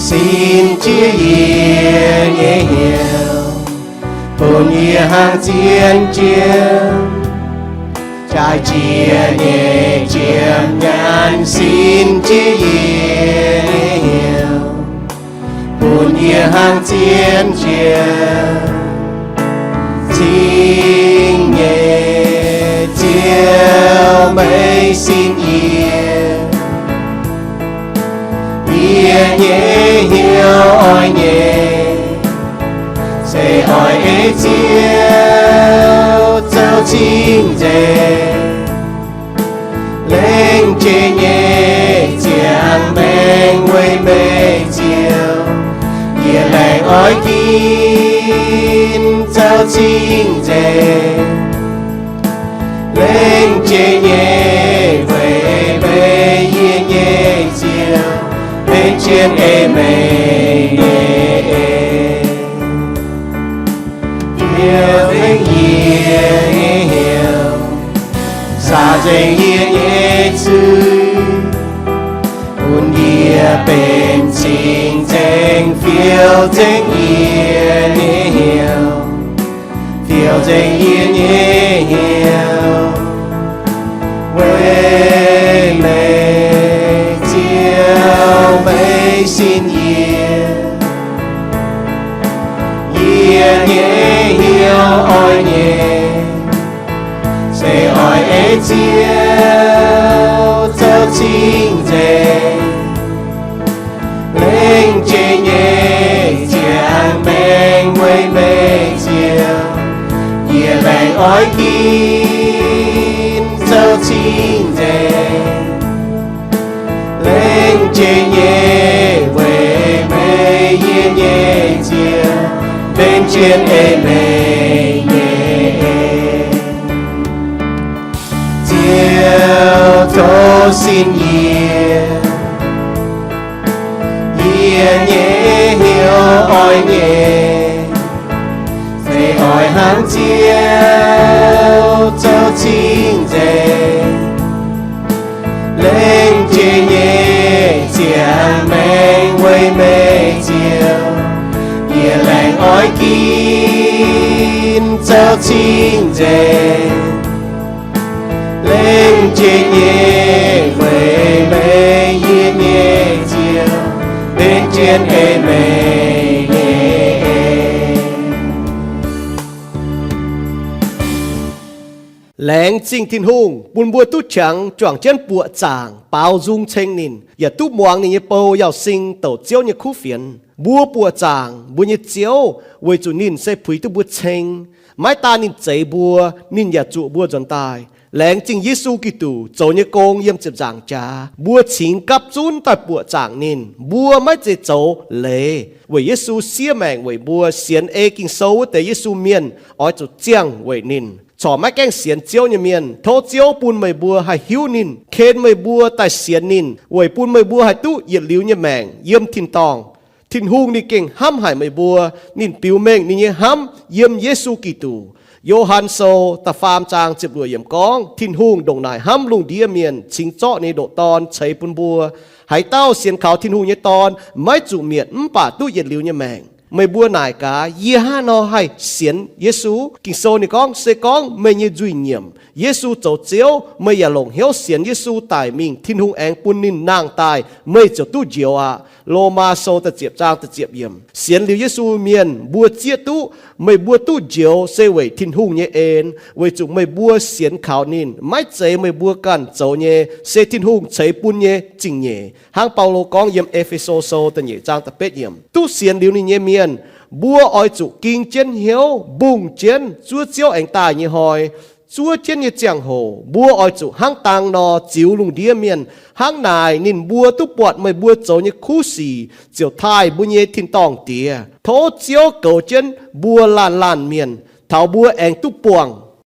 Sin jiex yie nyei hnyouv, bun yie hnangv zien jienv. Jaaix jiex nyei jiem nyaanh sin jiex yie nyei hnyouv, bun yie hnangv zien jienv. Cing nyei Ziouv, meih sin yie. Yie nyei hnyouv oix nyei, se oix ei Ziouv zoux cing-nzengc. Lengc jiex nyei ziangh maengc weic meih Ziouv, yie laengz oix ginv zoux cing-nzengc. Lengc jiex nyei weic meih yie nyei Ziouv, benx jienv ei meih nyei en. Fiou nzengc yie nyei hnyouv, saah nzengc yie nyei zuiz, bun yie benx cing-nzengc. Fiou nzengc yie nyei hnyouv, fiou nzengc yie nyei hnyouv, weic meih Ziouv, meih sin yie. Yie nyei hnyouv oix nyei, se oix ei Ziouv zoux cing-nzengc. Lengc jiex nyei ziangh maengc weic meih Ziouv, yie laengz oix ginv zoux cing-nzengc. Lengc jiex nyei weic meih yie nyei Ziouv, benx jienv ei meih nyei en. Ziouv tov sin yie. Yie nyei hnyouv oix nyei, se oix hnangv Ziouv zoux cing-nzengc, lengc jiex nyei ziangh maengc weic meih Ziouv. Yie laengz oix ginv zoux cing-nzengc, lengc jiex nyei weic meih yie nyei Ziouv, benx jienv ei meih nyei en. Laengz zingh Tin-Hungh bun mbuo duqv qangx juangc jienv buoqc zaangc baaux nzung ceng ninh, yaac duqv muangx ninh nyei bou Yauz Sing douc Ziouv nyei kuv fienx. Mbuo buoqc zaangc mbuo nyei Ziouv weic zuqc ninh se puix duqv mbuo ceng. Maiv daan ninh zeix mbuo, ninh yaac zuqc mbuo nzuonx daaih. Laengz zingh Yesu Giduc zoux nyei gong yiem ziepc nzaangc jaax, mbuo cingx gapv zunv daaih buoqc zaangc ninh. Mbuo maiv zeiz zoux leiz, weic Yesu siev maengc weic mbuo. Sienx ei Ging-Sou wuov deix Yesu mienh oix zuqc ziangh weic ninh. Corc maiv gaengh sienx Ziouv nyei mienh, tov Ziouv bun meih mbuo haih hiuv ninh, ken meih mbuo daaih sienx ninh, weic bun meih mbuo haih duqv yietc liuz nyei maengc yiem tin-dorngh. Tin-Hungh ninh gengh hnamv haic meih mbuo. Ninh biux mengh ninh nyei hnamv yiem Yesu Giduc. Yo^han Sou da'faam zaang ziepc luoqc yiemc gorngv, Tin-Hungh ndongc naaic hnamv lungh ndiev mienh, cingx zorqv ninh nyei ndoqc Dorn ceix bun mbuo. Haaix dauh sienx kaux Tin-Hungh nyei Dorn maiv zuqc mietc mv baac duqv yietc liuz nyei maengc. Meih mbuo naaic gaax, yie hnangv haaix nor haih sienx Yesu? Ging-Sou ninh gorngv, se gorngv meih nyei nzuih nyiemc, Yesu zoux Ziouv, meih yaac longc hnyouv sienx Yesu daic mingh, Tin-Hungh aengx bun ninh nangh daaih, meih ziouc duqv njoux aqv. Lomaa Sou da'ziepc zaang da'ziepc yiemc. Sienx liuz Yesu mienh mbuo zieqv duqv, meih mbuo duqv njoux se weic Tin-Hungh nyei en, weic zuqc meih mbuo sienx kaux ninh. Maiv zeiz meih mbuo ganh zoux nyei, se Tin-Hungh ceix bun nyei zingh nyeic. Hnangv Baulo gorngv yiem E^fe^so Sou da'nyeic zaang da'betv yiemc, duqv sienx liuz ninh nyei mienh, mbuo oix zuqc ging jienv hnyouv mbungh jienv zuov Ziouv aengx daaih nyei hnoi. Zuov jienv nyei ziangh hoc mbuo oix zuqc hnangv dang nor ziux lungh ndiev mienh. Hnangv naaic ninh mbuo duqv buatc meih mbuo zoux nyei kuv sic, ziouc taaih mbuo nyei tin-dorngh Diex. Tov Ziouv goux jienv mbuo laanh laanh mienh, taux mbuo aengx duqv buangh